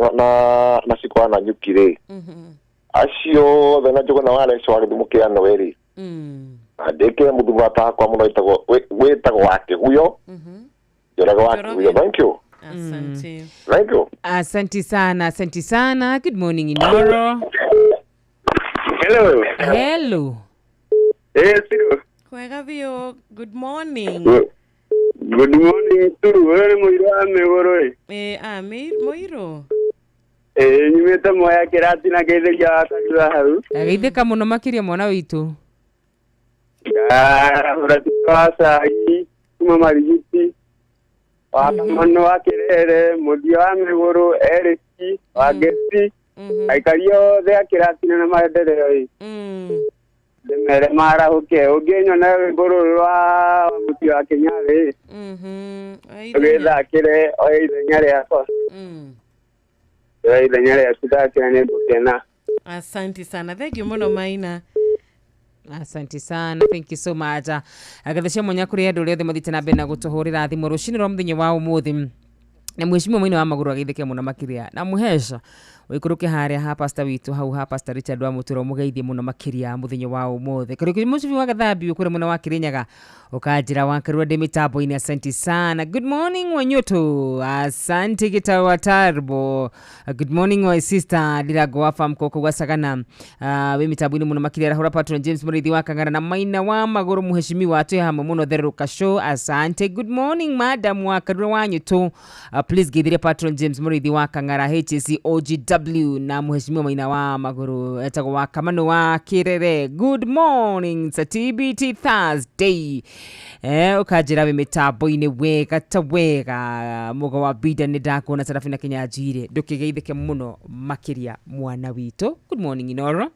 Speaker 17: na Cikwa na Nyuki rĩ. Acio othe na Njũgũna wa Leco wa Gĩthumo kĩa Noe rĩ. Na ndĩkĩre mũthuri mũrata wakwa mũno wĩtagwo wa Kĩguyo. Njoroge wa Kĩguyo. Thank you.
Speaker 14: Asante.
Speaker 17: Thank you.
Speaker 1: Asante sana, asante sana. Good morning Inoro.
Speaker 18: Hello.
Speaker 1: Hello.
Speaker 18: Eh, Siru.
Speaker 14: Kwega biũ, good morning.
Speaker 18: Good morning turu. Wewe nĩ mũirũ wa mĩgũrũ ĩ.
Speaker 14: Eh, ah, mũirũ.
Speaker 18: Ĩ nyumĩte Mwea kĩrati na ngeithĩria wa Karura hau.
Speaker 1: Ageithĩka mũno makĩria mwana witũ.
Speaker 18: Ũratito wa cai kuma Marigiti. Wa Kamano wa Kĩrere, mũthia wa mĩgũrũ, Eriki, wa Ngeci. Aikari othe a kĩratina na maendeleo ĩ. Ndĩmere marahũke. Ũngĩnyona rwĩmbo rũrũ rwa mũtĩ wa Kĩnyarĩ. Ũgĩthakĩre oe ithenya rĩakwa. Oe ithenya rĩaku thakĩra nĩ ngũkena.
Speaker 14: Asante sana. Thank you mũno Maina.
Speaker 1: Asante sana, thank you so much. Agathĩcia mwanya kũrĩ andũ arĩa othe mathiĩte na mbere na gũtũhũrĩra thimũ rũcinĩ rwa mũthenya wa ũmũthĩ. Na mheshimiwa Maina wa Magũrũ ageithĩke mũno makĩria na mũhesha ũikũrũke harĩa ha pastor witũ hau ha pastor Richard wa Mũtũrũ mũgeithie mũno makĩria mũthenya wa ũmũthĩ. Kariũki mũcibi wa Gathambi ũkũrĩ mwena wa Kĩrĩnyaga ũkanjĩra wa Karua ndĩ mĩtambo-inĩ. Asante sana. Good morning Wanyutu. Asante Gitawa Tarbo. Good morning my sister Ndirango wa farm koko gwa Sagana. Wĩ mĩtambo-inĩ mũno makĩria arahũra patron James Mũrĩithi wa Kang'ara na Maina wa Magũrũ mũheshimiwa twĩ hamwe mũno therũka show. Asante. Good morning madam wa Karua Wanyutu. Please geithirie patron James Mũrĩithi wa Kang'ara HC OGW na mũheshimiwa Maina wa Magũrũ etagwo wa Kamano wa Kĩrere. Good morning, it's a TBT Thursday. Ũkanjĩra wĩ mĩtambo-inĩ wega ta wega mũga wa bida nĩ ndakuona Sarafina Kĩnyanjirĩ ndũkĩgeithĩke mũno makĩria mwana witũ. Good morning Inoro.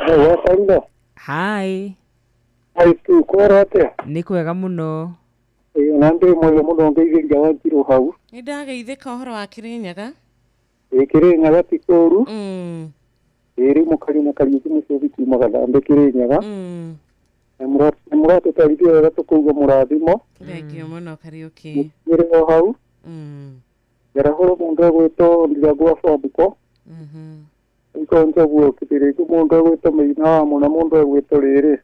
Speaker 19: Hello, Karura.
Speaker 1: Hi.
Speaker 19: Hi, tu kwera atĩa?
Speaker 1: Nĩ kwega mũno.
Speaker 19: Ĩĩ ona ndĩ mwega mũno ngeithĩria Wanjirũ hau.
Speaker 14: Nĩ ndageithĩka ũhoro wa Kĩrĩnyaga.
Speaker 19: Ĩĩ Kĩrĩnyaga ti kũũru. Ĩĩ rĩu mũkario na Kariũki mũcobi kuma Gathambe Kĩrĩnyaga. Na mũratũtarithia wega tũkauga mũrathimo.
Speaker 14: Thank you mũno Kariũki.
Speaker 19: Mũkinyĩre o hau. Njarahũra mũndũ egwĩtwo Ndirango wa Bambuko. Ikonja guo kĩrĩku mũndũ egwĩtwo Maina wa Mũna mũndũ egwĩtwo rĩrĩ.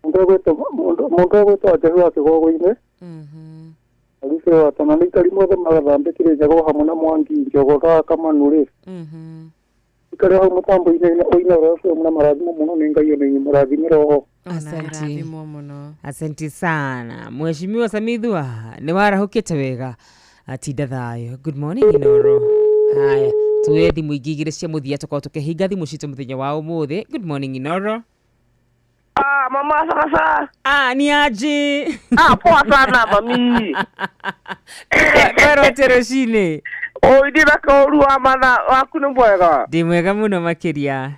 Speaker 19: Mũndũ egwĩtwo Anjehu wa Kĩgogo-inĩ. Aruce wa Tana nĩ ikari mothe magathambe Kĩrĩnyaga o hamwe na Mwangi Njogoga wa Kamanu rĩ. Ikari hau mũtambo-inĩ Inooro FM na marathimo mũno nĩ Ngai ona inyuĩ mũrathime roho.
Speaker 1: Asante. Asante sana Mheshimiwa Samithua, nĩ warahũkĩte wega atinda thayũ. Good morning Inoro. Haya, tuoye thimũ ingĩ igĩrĩ cia mũthia tũkorwo tũkĩhinga thimũ citũ mũthenya wa ũmũthĩ. Good morning Inoro.
Speaker 15: Ah, mama sasa.
Speaker 1: Ah, ni aje?
Speaker 15: Ah, poa sana mami.
Speaker 1: Kwero atĩa rũcinĩ?
Speaker 15: Oh, ndira koru wa mana waku nĩ mwega.
Speaker 1: Ndĩ mwega mũno makĩria.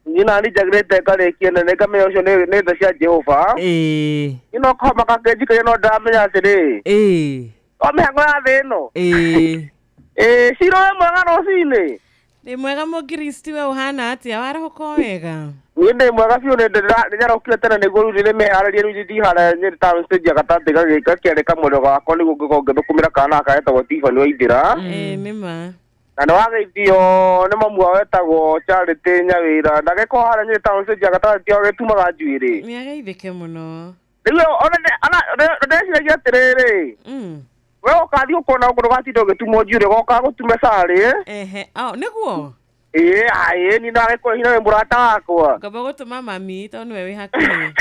Speaker 15: Niĩ nani njagĩrĩte ngarĩkia na nĩngamenya ũcio nĩ tha cia Jehova.
Speaker 1: Ĩĩ.
Speaker 15: Niĩ no kũhoma gakĩnjikaria no ndĩramenya atĩrĩ.
Speaker 1: Ĩĩ.
Speaker 15: O mĩhango ya thĩ ĩno.
Speaker 1: Ĩĩ.
Speaker 15: Ĩĩ, Ciro wĩ mwega rũcinĩ?
Speaker 14: Ndĩ mwega mũngiristi we ũhana atĩa warahũka o wega?
Speaker 15: Niĩ ndĩ mwega biũ nĩ nĩnyarokire tene nĩguo rĩu ndĩmĩharĩrie rĩu ndiharĩa Nyĩrĩ town stage ya gatagatĩ gakĩarĩka mwena wakwa nĩguo ngĩkorwo ngĩthũkũmĩra kana gaka getagwo Tiffany Waithĩra.
Speaker 14: Ĩĩ nĩ ma.
Speaker 15: Na nĩ wageithio nĩ mamu wao wetagwo Charity Nyawĩra ndagĩkorwo harĩa Nyĩrĩ town stage ya gatagatĩ agĩtumaga njuĩrĩ.
Speaker 14: Nĩ ageithĩke mũno.
Speaker 15: Rĩu ona ndeciragia atĩrĩrĩ. We ũkathiĩ ũkona ũguo ndũgatinda ũgĩtumwo njuĩrĩ goka gũtume carĩ.
Speaker 14: Ehe, nĩguo?
Speaker 15: Ĩĩ, ĩĩ niĩ ndagĩkorwo hinya nĩ mũrata wakwa.
Speaker 14: Ngamba gũtũma mami tondũ nĩwe wĩ hakuhĩ.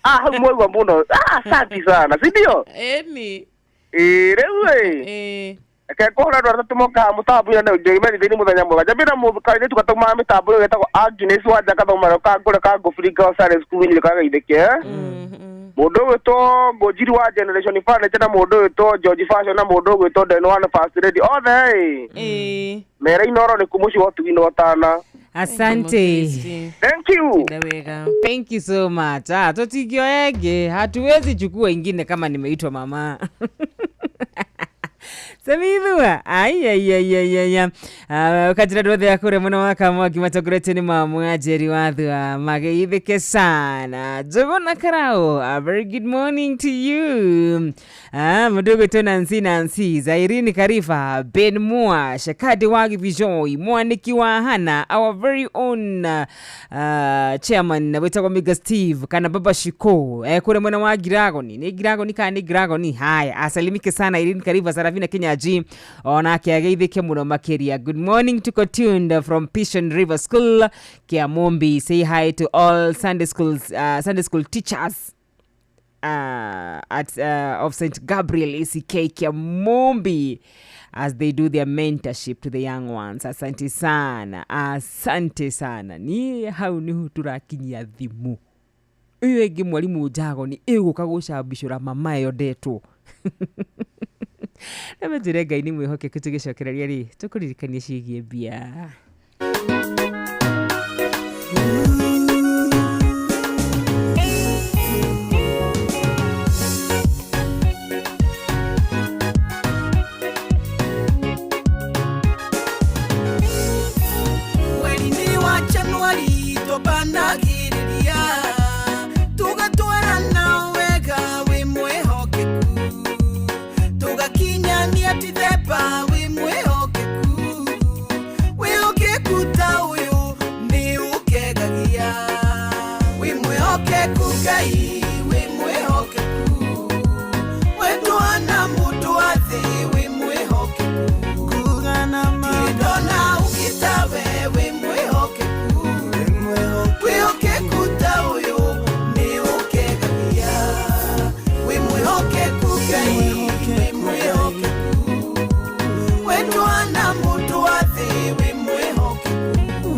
Speaker 15: Hau mwaigua mũno. Asante sana, si ndio?
Speaker 14: Ĩni.
Speaker 15: Ĩĩ, rĩu ĩ.
Speaker 14: Ĩĩ.
Speaker 15: Reke ngũhũre andũ atatũ mokaga mũtambo-inĩ na ndĩmerithĩrie mũthenya mwega. Njambie na kairĩtu gathomaga mĩtambo ĩyo getagwo Agnes Wanja gathoma kangũre ka Ngũbiringa Science School nyĩrĩ kagaithĩke. Mũndũ ũgwĩtwo Ngũnjiri wa Generation Furniture na mũndũ ũgwĩtwo George Fashion na mũndũ ũgwĩtwo Den One First Lady othe ĩ. Mere Inooro nĩ kuuma mũciĩ wa ũtugi na ũtana.
Speaker 1: Asante.
Speaker 15: Thank you.
Speaker 1: Thank you so much. Ah, tutingioya ĩngĩ. Hatuwezi chukua ingine kama nimeitwa mama. Samithua. Ai ai ai ai ai. Ũkanjĩra andũ othe a kũrĩa mwena wa Kamwangi matongoretio nĩ mama Njeri Wathua mageithĩke sana. Njũgũna Karau, a very good morning to you. Mũndũ ũgwĩtwo Nancy Nancy, Zairini Karifa, Ben Mua, Shakadi wa Givijoi, Mwaniki wa Hana, our very own chairman wĩtagwo Miga Steve kana Baba Shiko, kũrĩa mwena wa Giragoni. Nĩ Giragoni kana nĩ Giragoni? Haya, asalimike sana Irene Karifa, Sarafina Kenya. Energy onake ageithĩke mũno makĩria. Good morning, tuko tuned from Pishon River School Kiamumbi. Say hi to all Sunday schools, Sunday school teachers at of St. Gabriel ACK Kiamumbi as they do their mentorship to the young ones. Asante sana, asante sana. Ni hau niho turakinyia thimu iyo ĩngĩ mwarimu Njagoni ĩgũka gũcambicũra mama ĩyo ndetwo. Na menjĩre Ngai nĩ mwĩhokeku, tũgĩcokereria rĩ tũkũririkanie ciĩgiĩ mbia.
Speaker 13: Mweri-inĩ wa Januari tũbanagĩrĩria tũgatwarana wega wĩ mwĩhokeku tũgakinyania Dithemba wĩ mwĩhokeku wĩhokeku ta ũyũ nĩ ũkegagia wĩ mwĩhokeku Ngai wĩ mwĩhokeku wetwana mũndũ wa thĩ wĩ mwĩhokeku ndona ũgĩtawe wĩ mwĩhokeku wĩhokeku ta ũyũ nĩ ũkegagia wĩ mwĩhokeku Ngai wĩ mwĩhokeku wetwana mũndũ wa thĩ wĩ mwĩhokeku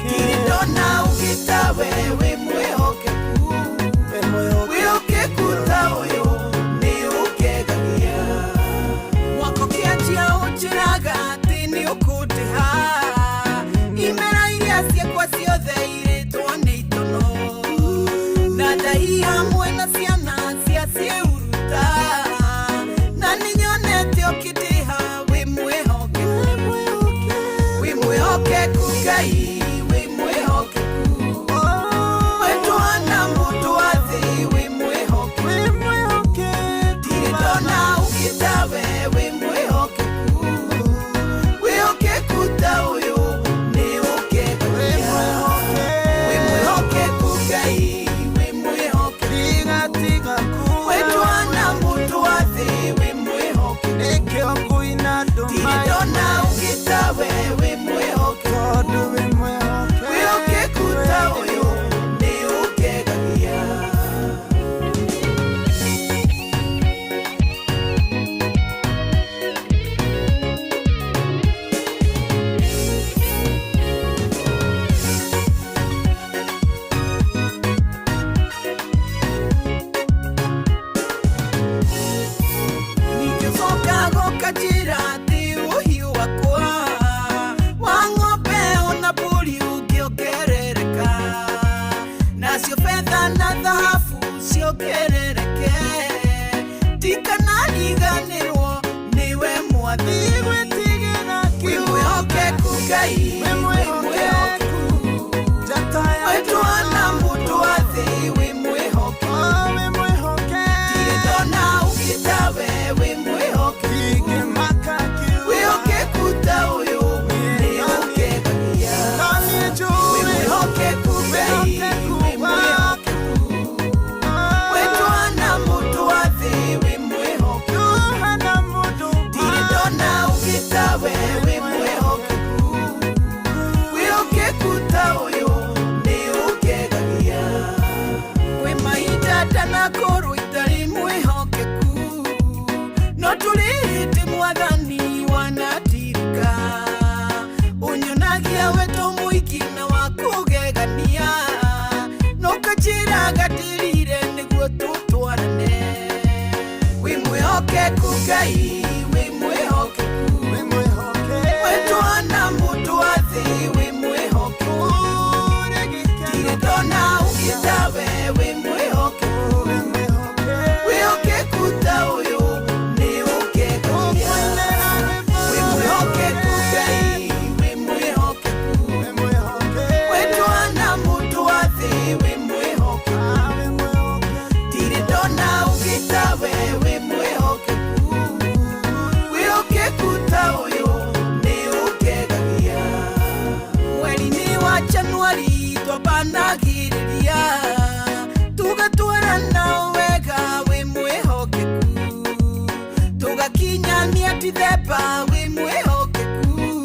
Speaker 13: ndirĩ ndona ũgĩtawe wĩ mwĩhokeku wĩhokeku ta ũyũ nĩ ũkegagia mwaka ũkĩanjia ũnjĩraga atĩ nĩ ũkũndĩha imera iria ciakwa ciothe irĩtwo nĩ itono na ndai hamwe na ciana cia ciĩuruta na nĩnyonete ũkĩndĩha wĩ mwĩhokeku wĩ mwĩhokeku Ngai wĩ mwĩhokeku wetwana mũndũ wa thĩ wĩ mwĩhokeku ndirĩ ndona ũgĩtawe wĩ mwĩhokeku wĩhokeku ta ũyũ nĩ ũkegagia wĩ mwĩhokeku Ngai wĩ mwĩhokeku wetwana mũndũ wa thĩ wĩ mwĩhokeku ndirĩ ndona ũgĩtawe wĩ mwĩhokeku wĩhokeku ta ũyũ nĩ ũkegagia. Ningĩcoka gũkanjĩra atĩ ũhiũ wakwa wa ng'ombe ona mbũri ũngĩongerereka nacio betha na thahabu ciongerereke ndikanariganĩrwo nĩwe mwathi wĩ mwĩhokeku Ngai wĩ mwĩhokeku wetwana mũndũ wa thĩ wĩ mwĩhokeku ndirĩ ndona ũgĩtawe wĩ mwĩhokeku wĩhokeku ta ũyũ nĩ ũkegagia wĩ mwĩhokeku Ngai wĩ mwĩhokeku wetwana mũndũ wa thĩ wĩ mwĩhokeku ndirĩ ndona ũgĩtawe wĩ mwĩhokeku wĩhokeku ta ũyũ nĩ ũkegagia kwĩ mahinda ndanakorwo itarĩ mwĩhokeku no tũrĩ hĩndĩ mwathani wanatirika ũnyonagia wendo mũingĩ na wa kũgegania no kanjĩraga ndĩrire nĩguo tũtwarane wĩ mwĩhokeku Ngai wĩ mwĩhokeku wetwana mũndũ wa thĩ wĩ mwĩhokeku ndirĩ ndona ũgĩtawe wĩ mwĩhokeku wĩhokeku ta ũyũ nĩ ũkegagia wĩ mwĩhokeku Ngai wĩ mwĩhokeku wetwana mũndũ wa thĩ wĩ mwĩhokeku ndirĩ ndona ũgĩtawe wĩ mwĩhokeku. Ndũngĩkinyania ti themba wĩ mwĩhokeku.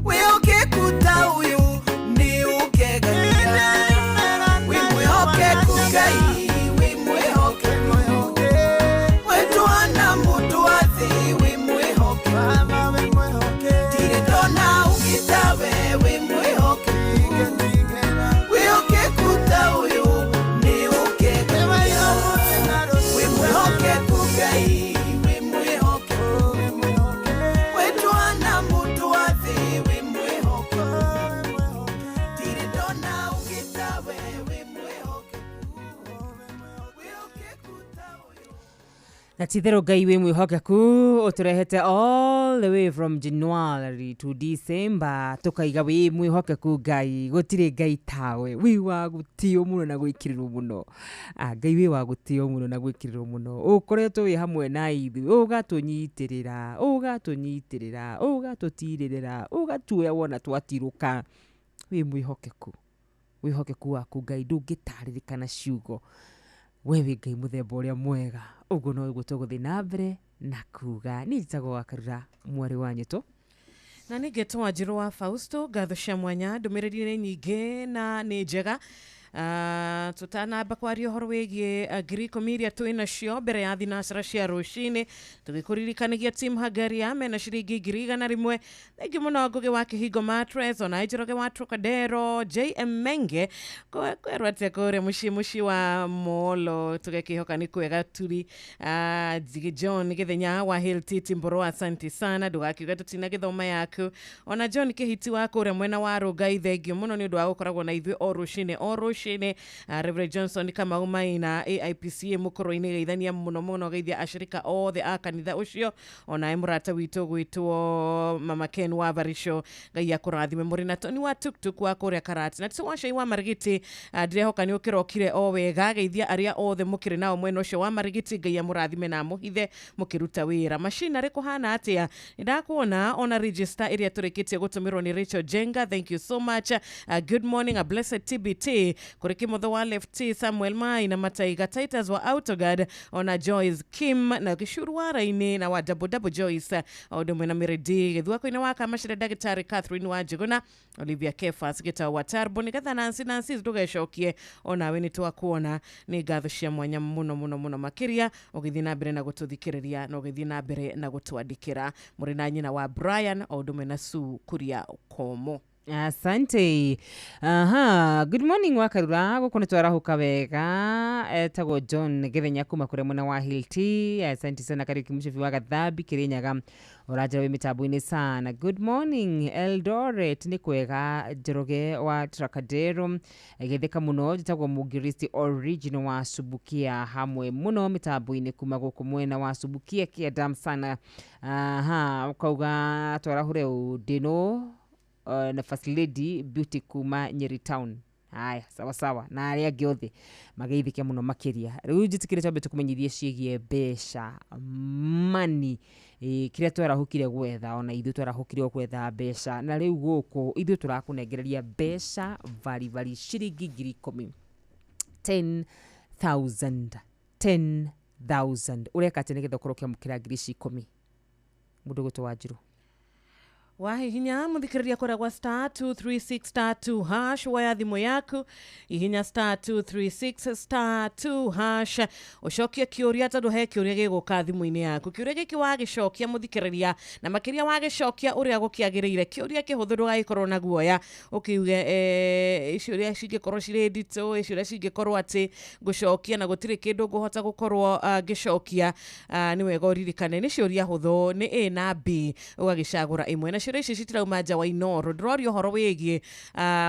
Speaker 13: Wĩhokeku ta ũyũ nĩ ũngegagia. Wĩ mwĩhokeku Ngai, wĩ mwĩhokeku. Wetwana mũndũ wa thĩ, wĩ mwĩhokeku. Ndirĩ ndona ũngĩ tawe, wĩ mwĩhokeku. Wĩhokeku ta ũyũ nĩ ũngegagia. Wĩ mwĩhokeku Ngai, wĩ mwĩhokeku. Wetwana mũndũ wa thĩ, wĩ mwĩhokeku. Ndirĩ ndona ũngĩ tawe, wĩ mwĩhokeku. Wĩhokeku ta ũyũ.
Speaker 1: Na titherå Ngai wä mwä hokeku å tå rehete all the way from January to December, tå kaiga wä mwä hokeku Ngai, gå tirä Ngai tawe, wä wa gå tio må no na gwä kä rä rwo må no. Ngai wä wa gå tio må no na gwä kä rä rwo må no, å koretwo wä hamwe na ithuä, å gatå nyitä rä ra, å gatå nyitä rä ra, å gatå tirä rä ra, å gatuoya wona twatirå ka. Wä mwä hokeku, wä hokeku waku Ngai ndå ngä tarä rä kana ciugo. We wĩ Ngai mũthemba ũrĩa mwega, ũguo no ũguo tũgũthiĩ na mbere na kuga. Niĩ njĩtagwo Wakarura mwarĩ wa nyĩtũ.
Speaker 14: Na nä ngetwo Wanjirũ wa Fausto. Ngatho cia mwanya, ndũmĩrĩri nĩ nyingĩ na nĩ njega. Tũtanamba kwaria ũhoro wĩgiĩ 10,000 iria twĩ nacio mbere ya thinacara cia rũcinĩ, tũgĩkũririkanagia team Hagaria mena ciringi 100,000. Thengi mũno Ngũgĩ wa Kĩhingo Matres, ona Njoroge wa Trocadero, JM Menge kwerwo atĩa kũrĩa mũciĩ wa Molo, tũgekĩhoka nĩ kwega turi. Njigi John Gĩthenya wa Hill Titi Mboro, asante sana, ndũgakiuge tũtinagĩthoma yaku. Ona John Kĩhiti wa kũrĩa mwena wa Rũngai, thengio mũno nĩ ũndũ wa gũkoragwo na ithuĩ o rũcinĩ o rũcinĩ. Reverend Johnson Kamau Maina AIPCA mũkũrũ-inĩ, geithania mũno mũno, geithia ashirika othe a kanitha ũcio, onae mũrata witũ gwĩtwo Mama Ken wa Barisho, Ngai akũrathime. Mũrĩ na Tony wa Tuktuk wa kũrĩa Karati na Tũ wa Marigiti, ndĩrehoka nĩ ũkĩrokire o wega, geithia arĩa othe mũkĩrĩ nao mwena ũcio wa Marigiti, Ngai amũrathime na amũhithe mũkĩruta wĩra. Macinarĩ kũhana atĩa? Nĩndakuona ona register ĩrĩa tũrĩkĩtie gũtũmĩrwo nĩ Rachel Jenga, thank you so much. Good morning, a blessed TBT kũrĩ Kĩmotho wa Left, Samuel Mai na Mataiga Titus wa Autoguard, ona Joyce Kim na Gĩcuru wa Raini na wa Double Double Joyce, o ũndũ ũmwe na Mĩrĩndi Gĩthuako-inĩ wa Kamacĩra, Ndagĩtarĩ Catherine wa Njũgũna, Olivia Kefas Gĩtau wa Tarbo, nĩgetha Nancy Nancy ndũgecokie, onawe nĩ twakuona. Nĩ ngatho cia mwanya mũno mũno mũno makĩria ũgĩthiĩ na mbere na gũtũthikĩrĩria na ũgĩthiĩ na mbere na gũtwandĩkĩra. Mũrĩ na nyina wa Brian o ũndũ ũmwe na Sue Kuria Komo.
Speaker 1: Asante. Aha, good morning Wakarura, gũkũ nĩ twarahuka wega. Etagwo John Gĩthenya kuma kũrĩa mwena wa Hilti. Asante sana Kariuki Mũcibi wa Gathambi Kĩrĩnyaga, ũranjĩra wĩ mĩtambo-inĩ sana. Good morning Eldoret, nĩ kwega. Njoroge wa Trocadero, gĩthĩka mũno, njĩtagwo Mũngiristi original wa Subukia, hamwe mũno mĩtambo-inĩ kuma gũkũ mwena wa Subukia kĩandam sana. Aha, ũkauga twarahũre ũndĩno na First Lady Beauty kuma Nyeri Town. Haya, sawa sawa, na arĩa angĩ othe mageithĩke mũno makĩria. Rĩu njĩtĩkĩre twambe tũkũmenyithie ciĩgiĩ mbeca, money, kĩrĩa twarahũkire gwetha, ona ithuĩ twarahũkire o gwetha mbeca, na rĩu gũkũ ithuĩ tũrakũnengereria mbeca baribari ciringi 10,000, 10,000, 10,000. Ũreka atĩa nĩgetha ũkorwo ũkĩamũkĩra 10,000? Mũndũ gwĩtwo Wanjirũ.
Speaker 14: Wahihinya muthikiriria koragwa star 236 star 2 hash, waya thimũ yaku, ihinya star 236 star 2 hash, ũcokie kĩũria, tondũ he kĩũria gĩgũka thimũ-inĩ yaku. Kĩũria gĩkĩ wagĩcokia mũthikĩrĩria, na makĩria wagĩcokia ũrĩa gũkĩagĩrĩire, kĩũria kĩhũthũ, ndũgagĩkorwo na guoya ũkiuge ciũria cingĩkorwo cirĩ nditũ, ciũria cingĩkorwo atĩ ngũcokia na gũtirĩ kĩndũ ngũhota gũkorwo ngĩcokia. Nĩ wega ũririkane nĩ ciũria hũthũ, nĩ A na B, ũgagĩcagũra ĩmwe, na ciũria ici citirauma nja wa Inoro. Ndĩroria ũhoro wĩgiĩ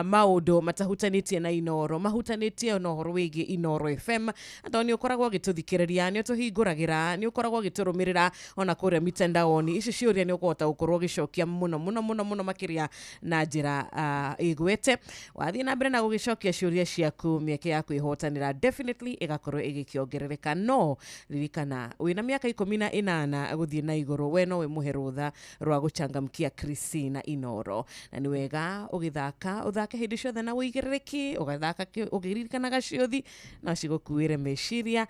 Speaker 14: maũndũ matahutanĩtie na Inoro, mahutanĩtie na ũhoro wĩgiĩ Inoro FM, tondũ nĩ ũkoragwo ũgĩtũthikĩrĩria, nĩ ũtũhingũragĩra, nĩ ũkoragwo ũgĩtũrũmĩrĩra ona kũrĩa mitandaoni. Ici ciũria nĩ ũkũhota gũkorwo ũgĩcokia mũno mũno mũno mũno makĩria na njĩra ĩgwete. Wathiĩ na mbere na gũgĩcokia ciũria ciaku, mĩeke ya kwĩhotanĩra definitely ĩgakorwo ĩgĩkĩongerereka. No ririkana wĩna mĩaka 18 gũthiĩ na igũrũ, we no wĩmũhe rũtha rwa gũchangamkia Christina Inoro, na nĩ wega ũgĩthaka ũthake hĩndĩ ciothe na ũigĩrĩrĩki, ũgathaka ũkĩririkanaga ciũthi no cigũkuĩre meciria.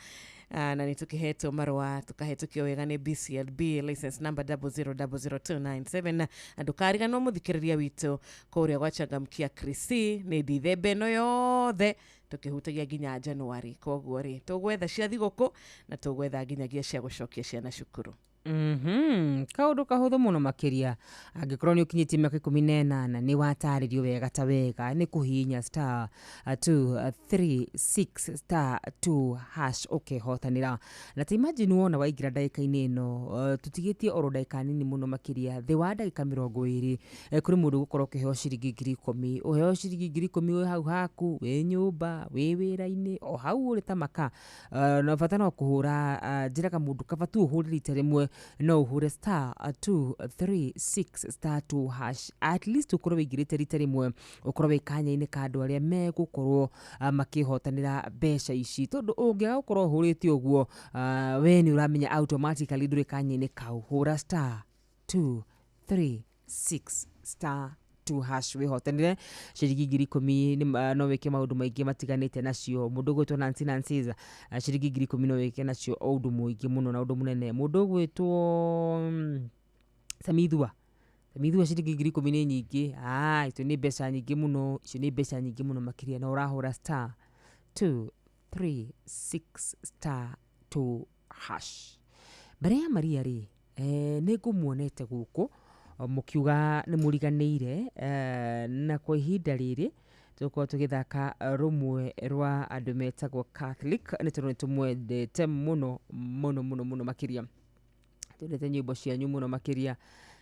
Speaker 14: Na nä tå kä hetwo marũa tũkahetũkio wega nĩ BCLB license number 0000297. Na ndũkariganwo mũthikĩrĩria witũ kũrĩa gwa Changamkia Krisi nĩ ndithemba ĩno yothe tũkĩhutagia nginya Januari, koguo rĩ tũgwetha cia thigũkũ na tũgwetha nginyagia cia gũcokia ciana cukuru.
Speaker 1: Kaũndũ kahũthũ mũno makĩria, angĩkorwo nĩ ũkinyĩtie mĩaka 18, nĩ watarĩrio wega ta wega nĩ kũhihinya *236*2# ũkehotanĩra. Na ta imagine wona waingĩra ndagĩka-inĩ ĩno, tũtigĩtie oro ndagĩka nini mũno makĩria, thĩ wa ndagĩka 20, kũrĩ mũndũ ũgũkorwo ũkĩheo ciringi 10,000. Ũheo ciringi 10,000 wĩ hau haku, wĩ nyũmba, wĩ wĩra-inĩ, o hau ũrĩ ta maka. Na bata no kũhũra, njĩraga mũndũ kaba tu ũhũre rita rĩmwe, no ũhũre *236*2#, at least ũkorwo wĩingĩrĩte rita rĩmwe, ũkorwo wĩ kanya-inĩ ka andũ arĩa megũkorwo makĩhotanĩra mbeca ici, tondũ ũngĩaga gũkorwo ũhũrĩte ũguo, we nĩ ũramenya automatically ndũrĩ kanya-inĩ kau. Hũra *236*2# wĩhotanĩre ciringi 10,000. No wĩke maũndũ maingĩ matiganĩte nacio. Mũndũ ũgwĩtwo Nancy Nancy, ciringi 10,000 no wĩke nacio ũndũ mũingĩ mũno na ũndũ mũnene. Mũndũ ũgwĩtwo Samithua Samithua, ciringi 10,000 nĩ nyingĩ. Icio nĩ mbeca nyingĩ mũno, icio nĩ mbeca nyingĩ mũno makĩria, na ũrahũra *236*2#. Mbere ya Maria rĩ, nĩ ngũmuonete gũkũ mũkiuga nĩ mũriganĩire, na kwa ihinda rĩrĩ tũgũkorwo tũgĩthaka rũmwe rwa andũ metagwo Catholic, nĩ tondũ nĩ tũmwendete mũno mũno mũno mũno makĩria, twendete nyĩmbo cianyu mũno makĩria,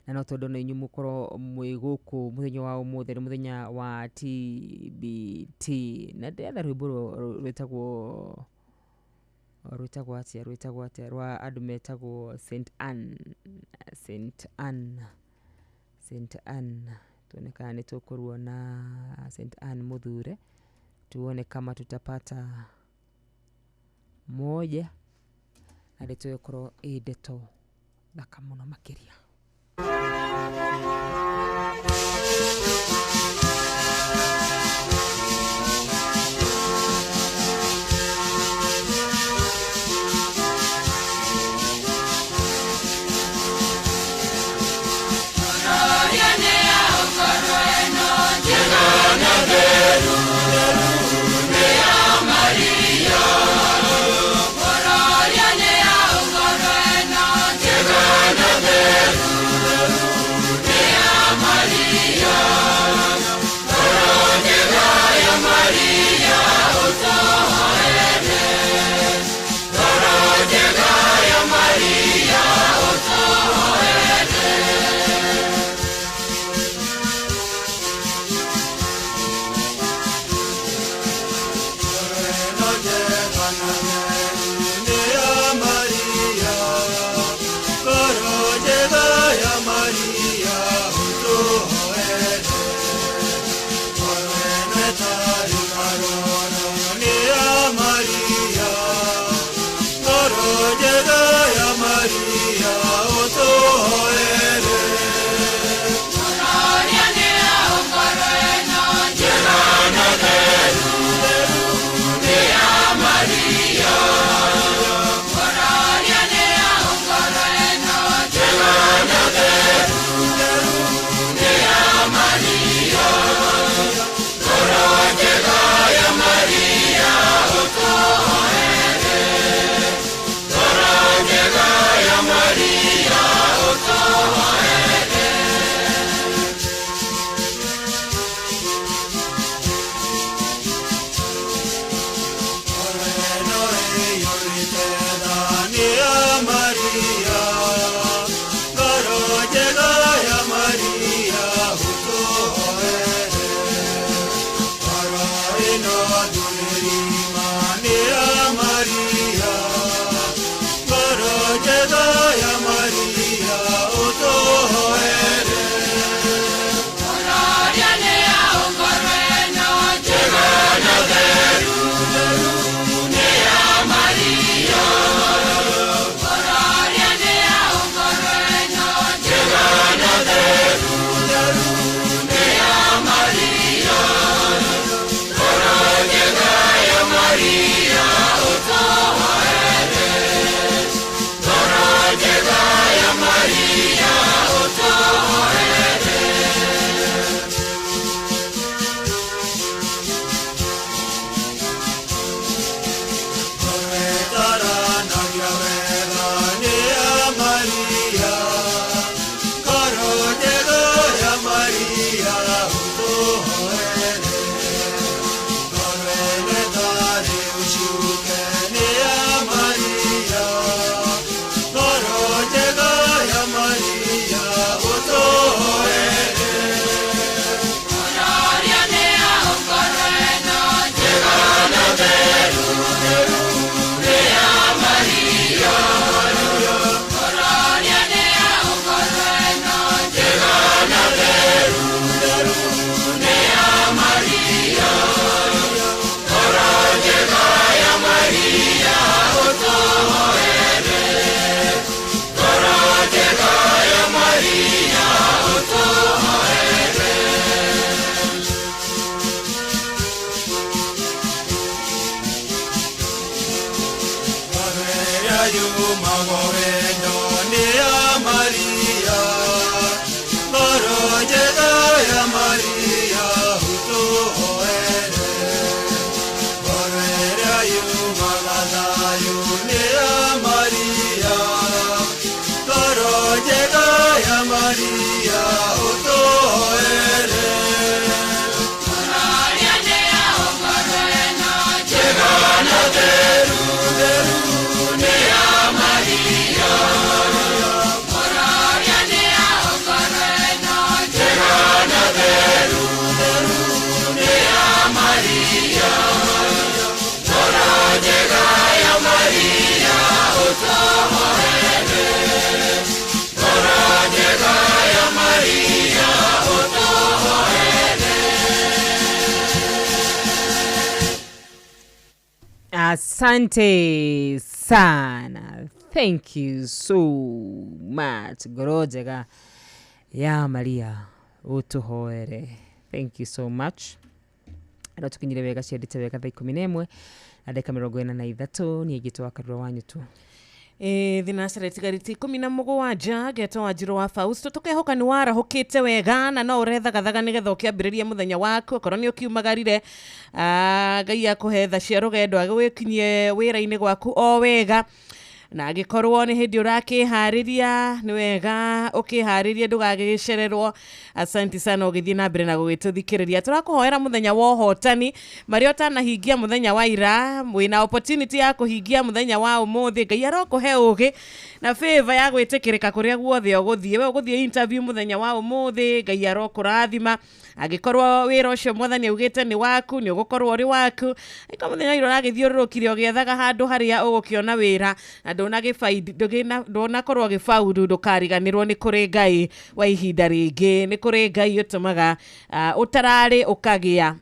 Speaker 1: na no tondũ na inyuĩ mũkorwo mwĩ gũkũ mũthenya wa ũmũthĩ, nĩ mũthenya wa TBT, na ndĩretha rwĩmbo rwĩtagwo atĩa, rwĩtagwo atĩa, rwa andũ metagwo St Anne, St Anne, St Anne. Tuone kana nĩ tũkũruona St Anne Muthure, tuone kama tutapata moja, na ndeto ĩkorwo ĩ ndeto thaka mũno makĩria.
Speaker 6: Maria.
Speaker 1: Asante sana, thank you so much. Ngoro njega ya Maria ũtũhoere. Thank you so much. Andũ tũkinyire wega ciendete wega thaa 11 na ndagĩka 43. Niĩ ngĩtwo Wakarura wa Nyutu.
Speaker 14: Thinacara itigarĩtie 17, ngetwo Wanjirũ wa Fausto. Tũkehoka nĩ warahũkĩte wega na no ũrethagathaga nĩgetha ũkĩambĩrĩrie mũthenya waku. Okorwo nĩ ũkiumagarire, Ngai akũhe tha cia rũgendo agĩgũkinyie wĩra-inĩ gwaku o wega, na angĩkorwo nĩ hĩndĩ ũrakĩharĩria, nĩ wega ũkĩharĩrie ndũgagĩcererwo. Asanti sana ũgĩthiĩ na mbere na gũgĩtũthikĩrĩria. Tũrakũhoera mũthenya wa ũhotani, marĩa ũtanahingia mũthenya wa ira, wĩna opportunity ya kũhingia mũthenya wa ũmũthĩ. Ngai arokũhe ũgĩ na favor ya gwĩtĩkĩrĩka kũrĩa guothe ũgũthiĩ. We ũgũthiĩ interview mũthenya wa ũmũthĩ, Ngai arokũrathima. Angĩkorwo wĩra ũcio Mwathani augĩte nĩ waku, nĩ ũgũkorwo ũrĩ waku. Angĩkorwo mũthenya wa ira ũragĩthiũrũrũkire ũgĩethaga handũ harĩa ũgũkĩona wĩra na ndũnakorwo ũgĩbauru, ndũkariganĩrwo nĩ kũrĩ Ngai wa ihinda rĩngĩ, nĩ kũrĩ Ngai ũtũmaga ũtararĩ ũkagĩa,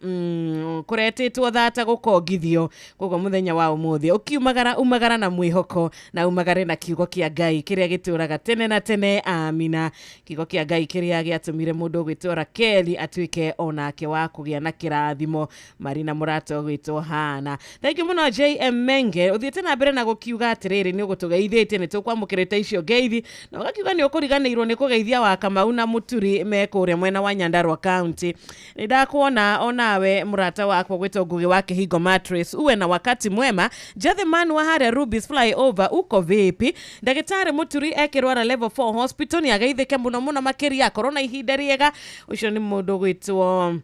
Speaker 14: kũretĩtwo thata gũkongithio. Koguo mũthenya wa ũmũthĩ ũkiumagara, umagara na mwĩhoko na umagare na kiugo kĩa Ngai kĩrĩa gĩtũraga tene na tene, amina. Kiugo kĩa Ngai kĩrĩa gĩatũmire mũndũ ũgwĩtwo Rakeli atuĩke onake wa kũgĩa na kĩrathimo marĩ na mũrata ũgwĩtwo Hana. Thank you mũno JM Menge, ũthiĩte na mbere na gũkiuga atĩrĩrĩ, nĩ ũgũtũgeithĩtie, nĩ tũkwamũkĩrĩte icio ngeithi, na ũgakiuga nĩ ũkũriganĩirwo nĩ kũgeithia wa Kamau na Mũturi me kũrĩa mwena wa Nyandarua County. Nĩ ndakuona onawe mũrata wakwa gwĩtwo Ngugi wa Kĩhingo Mattress, uwe na wakati mwema. Jatheman wa harĩa Rubis Flyover, uko vipi? Ndagĩtarĩ Mũturi ekĩrwara level 4 hospital, nĩ ageithĩke mũno mũno makĩria, akorwo na ihinda rĩega. Ũcio nĩ mũndũ ũgwĩtwo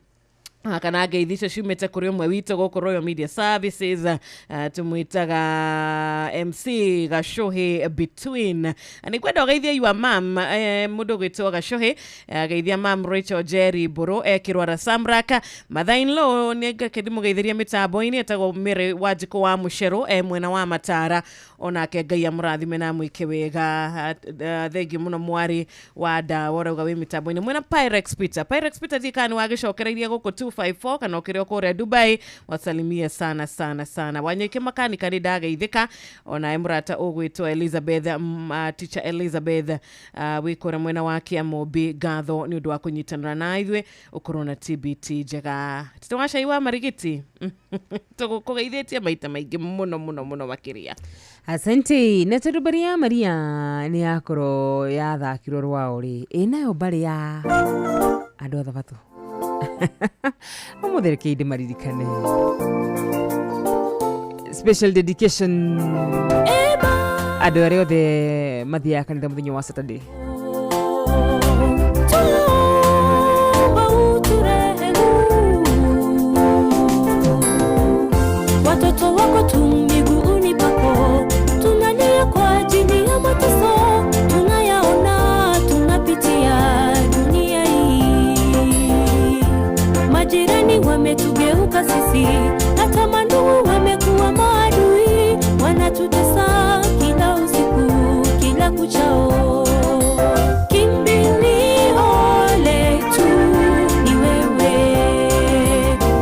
Speaker 14: kana ngeithi icio ciumĩte kũrĩ ũmwe witũ gũkũ Royal Media Services, tũmwĩtaga MC Gacohi Between. Nĩ kwenda ũgeithie your mam, mũndũ ũgwĩtwo Gacohi, geithia mam Rachel Jerry Mbũrũ ekĩrwara Samrak. Mother in law nĩ ngake ndĩmũgeithĩrie mĩtambo-inĩ, etagwo Mary Wanjikũ wa Mũcerũ e mwena wa Matara, onake Ngai amũrathime na amwĩke wega. Thengiũ mũno mwarĩ wa ndawa ũrauga wĩ mĩtambo-inĩ mwena Pyrex Peter. Pyrex Peter ndiũĩ kana nĩ wagĩcokereirie gũkũ 254 kana ũkĩrĩ o kũrĩa Dubai, wasalimie sana sana sana. Wanyike makanika nĩ ndageithĩka, onawe mũrata ũgwĩtwo Elizabeth, teacher Elizabeth, wĩ kũrĩa mwena wa Kĩamũmbi, ngatho nĩ ũndũ wa kũnyitanĩra na ithuĩ, ũkorwo na TBT njega. Tito wa cai wa Marigiti, tũgũkũgeithĩtie maita maingĩ mũno mũno mũno makĩria.
Speaker 1: Asante. Na tondũ mbarĩ ya Maria nĩ yakorwo yathakirwo rwao rĩ, ĩ nayo mbarĩ ya andũ a Thabatũ ũmũthĩ rekei ndĩmaririkane. Special dedication andũ arĩa othe mathiaga kanitha mũthenya wa Saturday.
Speaker 2: Tuomba uturehemu, watoto wako tu miguuni pako, tunalia kwa ajili ya mateso tunayaona, tunapitia dunia hii. Majirani wametugeuka sisi, hata mandugu wamekuwa maadui, wanatutesa kila usiku, kila kuchao. Kimbilio letu ni wewe,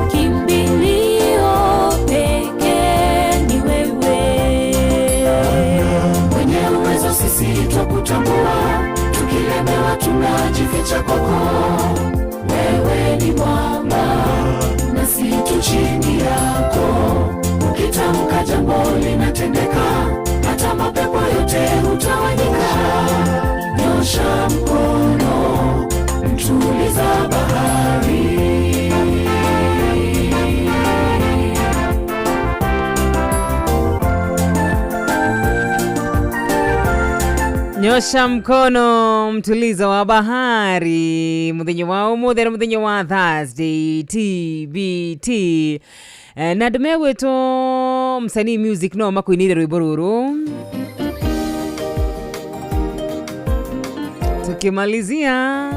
Speaker 2: kimbilio pekee ni wewe.
Speaker 8: Mwenye uwezo sisi twakutambua, tukilemewa tunajificha kwako. Wewe ni mwamba nasi tu chini yako, ukitamka jambo linatendeka, hata mapepo yote hutawanyika. Nyosha mkono, mtuliza bahari.
Speaker 1: Nyosha mkono mtulizo wa bahari, muthenya wa umuthi na muthenya wa Thursday TBT. Na andũ megwĩtwo msanii music no makuinĩire rwĩmbo rũrũ tukimalizia.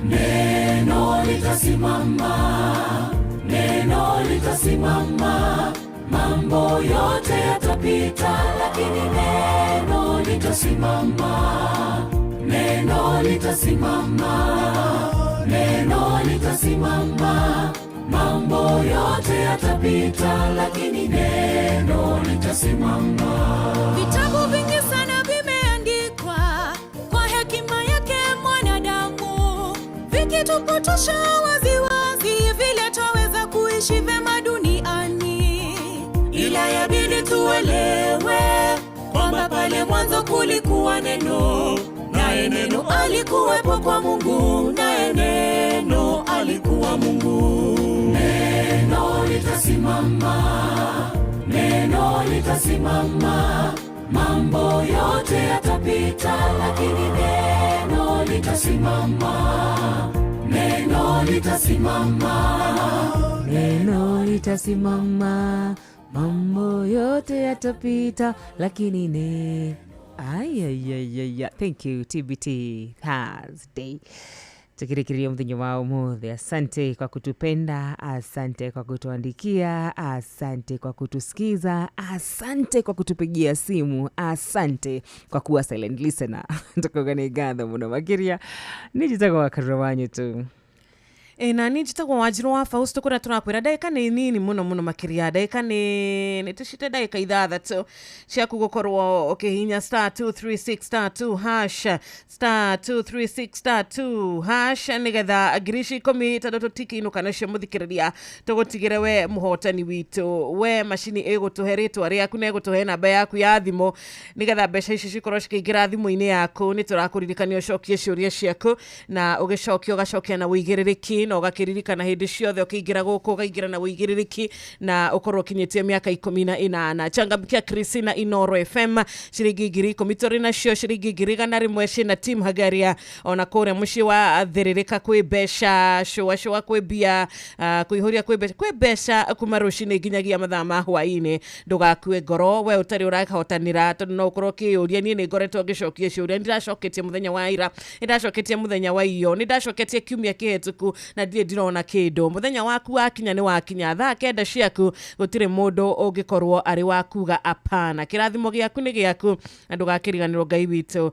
Speaker 8: Neno litasimama, neno litasimama,
Speaker 2: Mambo yote yatapita, lakini neno litasimama. Neno litasimama, neno litasimama. Mambo yote yatapita, lakini neno litasimama.
Speaker 3: Vitabu vingi sana vimeandikwa kwa hekima yake mwanadamu, vikitupotosha waziwazi vile twaweza kuishi vema duniani. Ila yabidi tuelewe kwamba pale mwanzo kulikuwa neno, naye neno alikuwepo kwa Mungu, naye neno alikuwa Mungu.
Speaker 2: Neno litasimama, neno litasimama. Mambo yote yatapita, lakini neno litasimama. Neno litasimama,
Speaker 1: neno litasimama. Mambo yote yatapita, lakini ne ayayayaya. Thank you TBT Thursday tukirikiria muthenya wa umuthi. Asante kwa kutupenda, asante kwa kutuandikia, asante kwa kutusikiza, asante kwa kutupigia simu, asante kwa kuwa silent listener. Tukuga nĩ ngatho mũno makĩria. Nĩ njĩtagwo Wakarura wanyu tu.
Speaker 14: Ĩ na niĩ njĩtagwo Wanjirũ wa Fausto, kũrĩa tũrakwĩra ndagĩka nĩ nini mũno mũno makĩria, ndagĩka nĩ tũcite ndagĩka 6 ciaku gũkorwo ũkĩhihinya star 236 star 2 hash, star 236 star 2 hash, nĩgetha 10,000 tondũ tũtikĩinũka nacio mũthikĩrĩria, tũgũtigĩre we mũhotani witũ, we macini ĩgũtũhe rĩtwa rĩaku na ĩgũtũhe namba yaku ya thimũ, nĩgetha mbeca ici cikorwo cikĩingĩra thimũ-inĩ yaku. Nĩ tũrakũririkania ũcokie ciũria ciaku, na ũgĩcokia ũgacokia na ũigĩrĩrĩki, na ũgakĩririkana hĩndĩ ciothe ũkĩingĩra gũkũ ũkaingĩra na ũigĩrĩrĩki, na ũkorwo ũkinyĩtie mĩaka 18. Changamkia Christina Inoro FM, ciringi 10,000 tũrĩ nacio, ciringi 100,000 ciĩna Team Hagaria. Ona kũrĩa mũciĩ wa Thĩrĩrĩka kwĩ mbeca, cũa cũa kwĩ mbia, kũihũria kwĩ mbeca, kwĩ mbeca kuma rũcinĩ nginyagia mathaa ma hwaĩ-inĩ. Ndũgakue ngoro we ũtarĩ ũrahotanĩra, tondũ no ũkorwo ũkĩyũria niĩ nĩ ngoretwo ngĩcokia ciũria, nĩ ndĩracoketie mũthenya wa ira, nĩ ndacoketie mũthenya wa iyo, nĩ ndacoketie kiumia kĩhĩtũku, na ndirĩ ndirona kĩndũ. Mũthenya waku wakinya nĩ wakinya, thaa 9 ciaku gũtirĩ mũndũ ũngĩkorwo arĩ wa kuga apana. Kĩrathimo gĩaku nĩ gĩaku, na ndũgakĩriganĩrwo Ngai witũ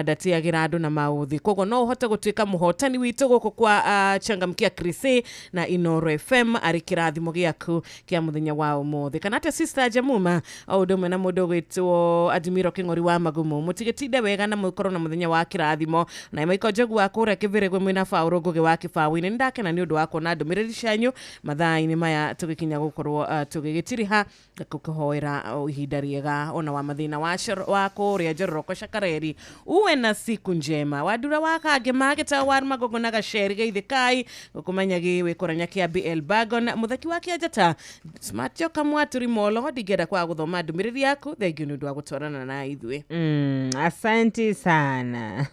Speaker 14: ndatiagĩra andũ na maũthĩ. Koguo no ũhote gũtuĩka mũhotani witũ gũkũ kwa Changamkia Chrissy na Inoro FM, arĩ kĩrathimo gĩaku kĩa mũthenya wa ũmũthĩ. Kana atĩa Sister Jamuma, o ũndũ ũmwe na mũndũ ũgwĩtwo Admiro Kĩng'ori wa Magumu, mũtigĩtinde wega na mũkorwo na mũthenya wa kĩrathimo. Na Michael Njogu wa kũrĩa Kĩbĩrĩgwe mwĩna Baũrũ Ngũgĩ wa Kĩbaũ-inĩ, nĩ ndakena nĩ ũndũ wa kuona ndũmĩrĩri cianyu mathaa-inĩ maya tũgĩkinya gũkorwo tũgĩgĩtiriha gũkũhoera ihinda rĩega ona wa mathĩna wa kũrĩa Njororoko Shakareri. Uwe na siku njema. Wadura wa Kangĩ magĩta wa Magogo na Gaceri Geithĩkai gũkũmenyagi wĩkũranya kĩa BL Bagon mũthaki wa Kĩanjata Smart Joka Mwaturi Molo. Ndingĩenda kwaga gũthoma ndũmĩrĩri yaku, thengiũ nĩ ũndũ wa gũtwarana na ithuĩ.
Speaker 1: Asante sana.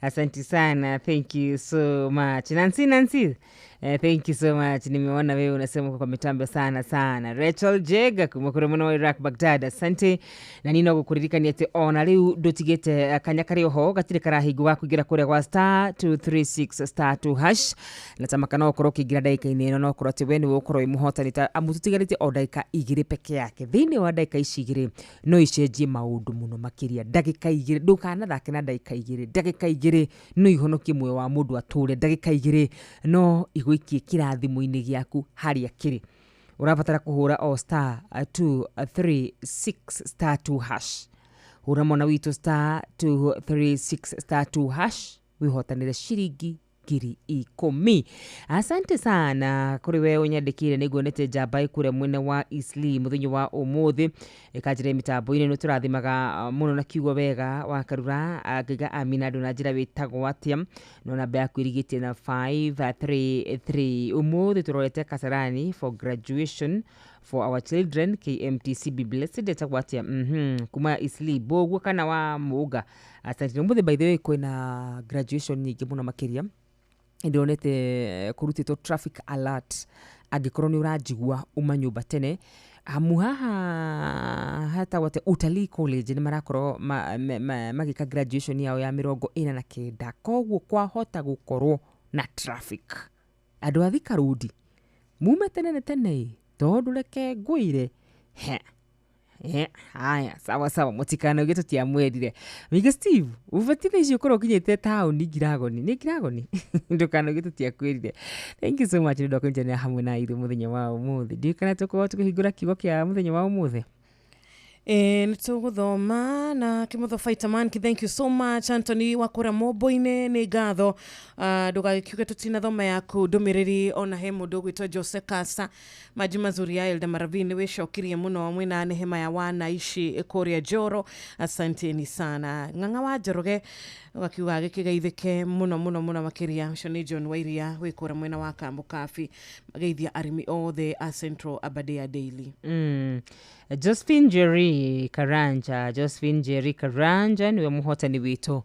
Speaker 1: Asante sana, thank you so much Nancy. Nancy, thank you so much. Nimeona wewe unasema uko kwa mitambo sana sana. Rachel Jega kuma kuri muno wa Iraq Baghdad, asante. Na nino gukuririkania ati ona riu ndutigite kanya kari oho gatire karahingwo ga kuingira kuria gwa star 236 star 2 hash, na tamaka no ukorwo ukiingira ndagika-inĩ ĩno, no ũkorwo atĩ we nĩwe ũkorwo wĩ mũhotani, ta amu tũtigarĩtie o ndagĩka 2 peke yake. Thĩinĩ wa ndagĩka ici 2 no icenjie maũndũ mũno makĩria. Ndagĩka 2, ndũkanathake na ndagĩka 2. Ndagĩka 2 no ihonokie muoyo wa mũndũ atũre. Ndagĩka 2 no igũikie kĩrathimo-inĩ gĩaku harĩa kĩrĩ. Ũrabatara kũhũra o star 236 star 2 hash. Hũra mwana witũ star 236 star 2 hash wĩhotanĩre ciringi 10,000. Asante sana kuri we ũnyandĩkĩire, nĩnguonete njamba ĩkũrĩa mwena wa Eastleigh mũthenya wa ũmũthĩ ĩkanjĩra mĩtambo-inĩ. Nĩ tũrathimaga mũno na kiugo wega wa Karura ngaiga amina ndũ na njĩra wĩtagwo atĩa, no namba yaku ĩrigĩtie na 533. Ũmũthĩ tũrorete Kasarani for graduation for our children KMTC be blessed etagwo atĩa, kuma Eastleigh Boguo kana wa Mũga. Asante. Ũmũthĩ by the way kwĩna graduation nyingĩ mũno makĩria, ndĩronete kũrutĩtwo traffic alert angĩkorwo nĩ ũranjigua uma nyũmba tene, amu haha hetagwo atĩa Utalii College nĩ marakorwo magĩka graduation yao ya 49, koguo kwahota gũkorwo na traffic. Andũ a Thika Road mume tene na tene, tondũ reke ngwĩre He. Haya sawa sawa mũtikanauge tũtiamwĩrire. Mĩingĩ Steve ũbatiĩ thaa ici ũkorwo ũkinyĩte taũni Ngiragoni nĩ Ngiragoni ndũkanauge tũtiakwĩrire. Thank you so much nĩ ũndũ wa kũnyitanĩra hamwe na ithuĩ mũthenya wa ũmũthĩ. Ndiũĩ kana tũkorwo tũkĩhingũra kiugo kĩa mũthenya wa ũmũthĩ.
Speaker 14: Nä tå gå thoma na kä må tho Fighterman, thank you so much Anthony wakå mombo-inä nä ngatho. Ndå gagä kiuge tå tinathoma yaku ndå mä rä ri ona he må ndå å gwä two Jose Kasa maji mazuri ya Elda Maravini wä cokirie må no mwä Nehema ya wanaishi kå rä a Njoro, asanteni sana. Ng'ang'a wa Njoroge ũgakiuga gä kä geithä må no må no må no makä ria å cio nä John Wairia wä kå mwena wa Kambo Kabi geithia arĩmi othe a Central Aberdare Daily.
Speaker 1: Josephine Jerry Karanja, Josephine Jerry Karanja niwe muhotani witũ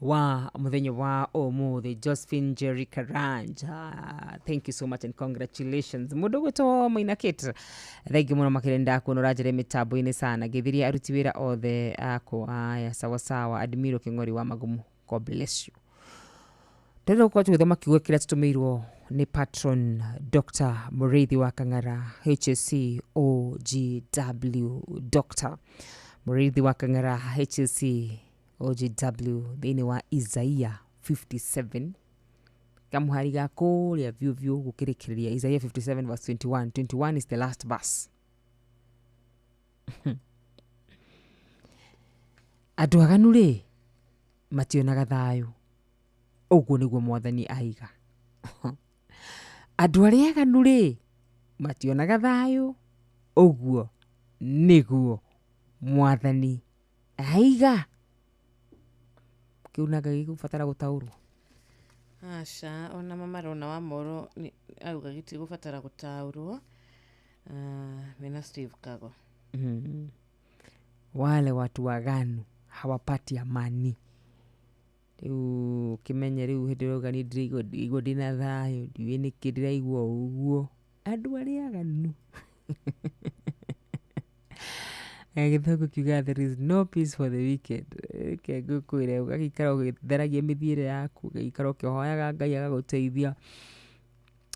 Speaker 1: wa muthenya wa ũmũthĩ. Josephine Jerry Karanja, thank you so much and congratulations. Mũndũ ũgwĩtwo Maina Kate, thank you mũno makĩria ndakuona ũranjĩra mĩtambo-inĩ sana. Ngĩthiria aruti wĩra othe akwa. Aya sawa sawa. Admiro Kĩng'ori wa Magumu, God bless you. Ndĩrenda gũkorwo tũgĩthoma kiugo kĩrĩa tũtũmĩirwo nĩ patron Dr. Mũrĩithi wa Kang'ara HSC OGW. Dr. Mũrĩithi wa Kang'ara HSC OGW thĩinĩ wa Isaiah 57 kamũhari ga kũrĩa biũ biũ gũkĩrĩkĩrĩria. Isaiah 57 verse 21. 21 is the last verse. Andũ aganu rĩ mationaga thayũ, ũguo nĩguo mwathani aiga. Andũ arĩa aganu rĩ mationaga thayũ, ũguo nĩguo mwathani aiga. Kĩu nanga gĩgũbatara gũtaũrwo.
Speaker 14: Aca ona mama Rona wa Moro auga gĩtigũbatara gũtaũrwo. Mena Steve Kago.
Speaker 1: Wale watu waganu hawapati amani. Rĩu kĩmenye rĩu hĩndĩ ĩrĩa ũgani ndĩraigua ndĩna thayũ, ndiũĩ nĩkĩ ndĩraigua ũguo. Andũ arĩa aganu. Gĩthũngũ kiugaga there is no peace for the wicked. Reke ngũkwĩre ũgagĩikara ũgĩtheragia mĩthiĩre yaku, ũgagĩikara ũkĩhoyaga Ngai agagũteithia.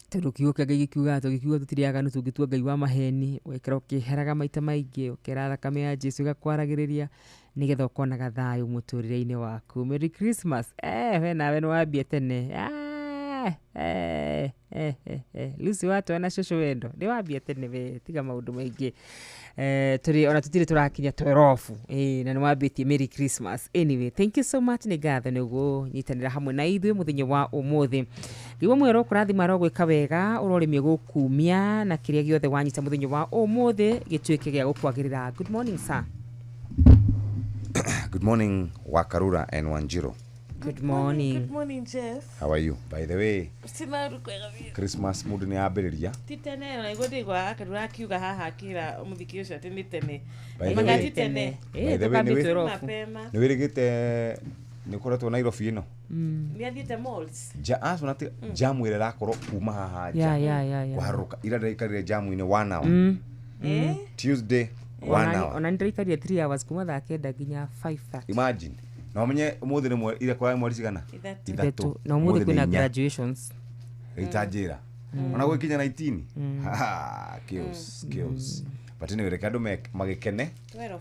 Speaker 1: Tondũ kiugo kĩa Ngai gĩkiugaga tũngĩkiuga tũtirĩ aganu tũngĩtua Ngai wa maheni, ũgaikara ũkĩheraga maita maingĩ, ũkera thakame ya Jesu ĩgakwaragĩrĩria nĩgetha ũkonaga thayũ mũtũrĩre-inĩ waku. Merry Christmas. We nawe nĩ wambia tene. Lucy watwa na cũcũ wendo nĩ wambia tene we, tiga maũndũ maingĩ. Tũrĩ ona tũtirĩ tũrakinya 12 na nĩ wambĩtie Merry Christmas. Anyway, thank you so much nĩ ngatho nĩ gũnyitanĩra hamwe na ithuĩ mũthenya wa ũmũthĩ. Nĩguo mwĩra ũkũrathima arogwĩka wega, ũrorĩmie gũkumia na kĩrĩa gĩothe wanyita mũthenya wa ũmũthĩ gĩtuĩke gĩa gũkwagĩrĩra. Good morning sir.
Speaker 20: Good morning Wakarura and Wanjiru.
Speaker 1: Good morning.
Speaker 14: Good morning Jeff.
Speaker 20: How are you? By the way, Christmas mood ni ambĩrĩria.
Speaker 14: Ti tene na igå ndigwa akarura akiuga haha akira mũthiki ũcio atĩ nĩ tene.
Speaker 20: By the
Speaker 14: Manga
Speaker 20: way,
Speaker 14: ti tene.
Speaker 20: by the way, nĩ wĩrĩgĩte nĩ ũkoretwo Nairobi ĩno.
Speaker 14: Nĩ athiĩte malls.
Speaker 20: Ja acu na jamu ĩrĩa ĩrakorwo kuma haha nja.
Speaker 1: Yeah.
Speaker 20: Kũharũrũka ira ndĩraikarire jamu-inĩ 1 hour. Tuesday 1 hour.
Speaker 1: Ona nĩndĩraikarire 3 hours kuma thaa kenda nginya 5:30.
Speaker 20: Imagine. Na ũmenye ũmũthĩ nĩ mweri ira kũrarĩ mweri cigana?
Speaker 1: Ithatũ. Na ũmũthĩ kwĩna graduations.
Speaker 20: Ĩta njĩra. Ona gwĩkinya 19. Ha, chaos, chaos. But anyway, reke andũ magĩkene.
Speaker 14: 12.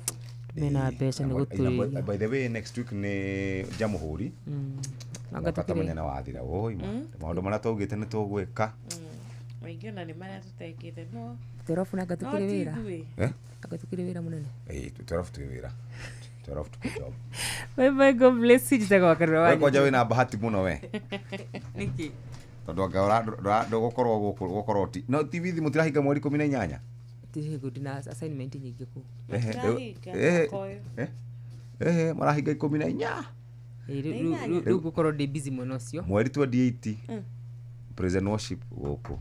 Speaker 1: Mena mbeca nĩ gũtũrĩria.
Speaker 20: By the way, next week nĩ Jamhuri.
Speaker 1: Anga
Speaker 20: Mwaka
Speaker 1: tũkĩrĩ.
Speaker 20: tamenya nĩ wathira. Oi ma. Maũndũ marĩa twaugĩte nĩ tũgwĩka.
Speaker 14: Maingĩ ona nĩ marĩa tũtekĩte no.
Speaker 1: 12 nanga
Speaker 14: No
Speaker 1: tũkĩrĩ
Speaker 14: ti
Speaker 1: wĩra.
Speaker 14: ithuĩ.
Speaker 1: Anga tũkĩrĩ wĩra mũnene.
Speaker 20: 12 twĩ wĩra. 12 tuko job.
Speaker 1: Bye bye, God bless you. Njĩtagwo Wakarura
Speaker 20: We
Speaker 1: wa
Speaker 20: kwanja wĩna bahati mũno we.
Speaker 1: Nĩkĩ?
Speaker 20: Tondũ anga ndũgũkorwo gũkũ gũkorwo ti. No TV mũtirahinga mweri 18.
Speaker 1: Tirĩ ndina assignment nyingĩ kũu.
Speaker 14: Matirahinga, mwaka ũyũ.
Speaker 20: Marahinga 14.
Speaker 1: Rĩu ngũkorwo ndĩ busy mwena ũcio.
Speaker 20: Mweri 28 praise and worship gũkũ.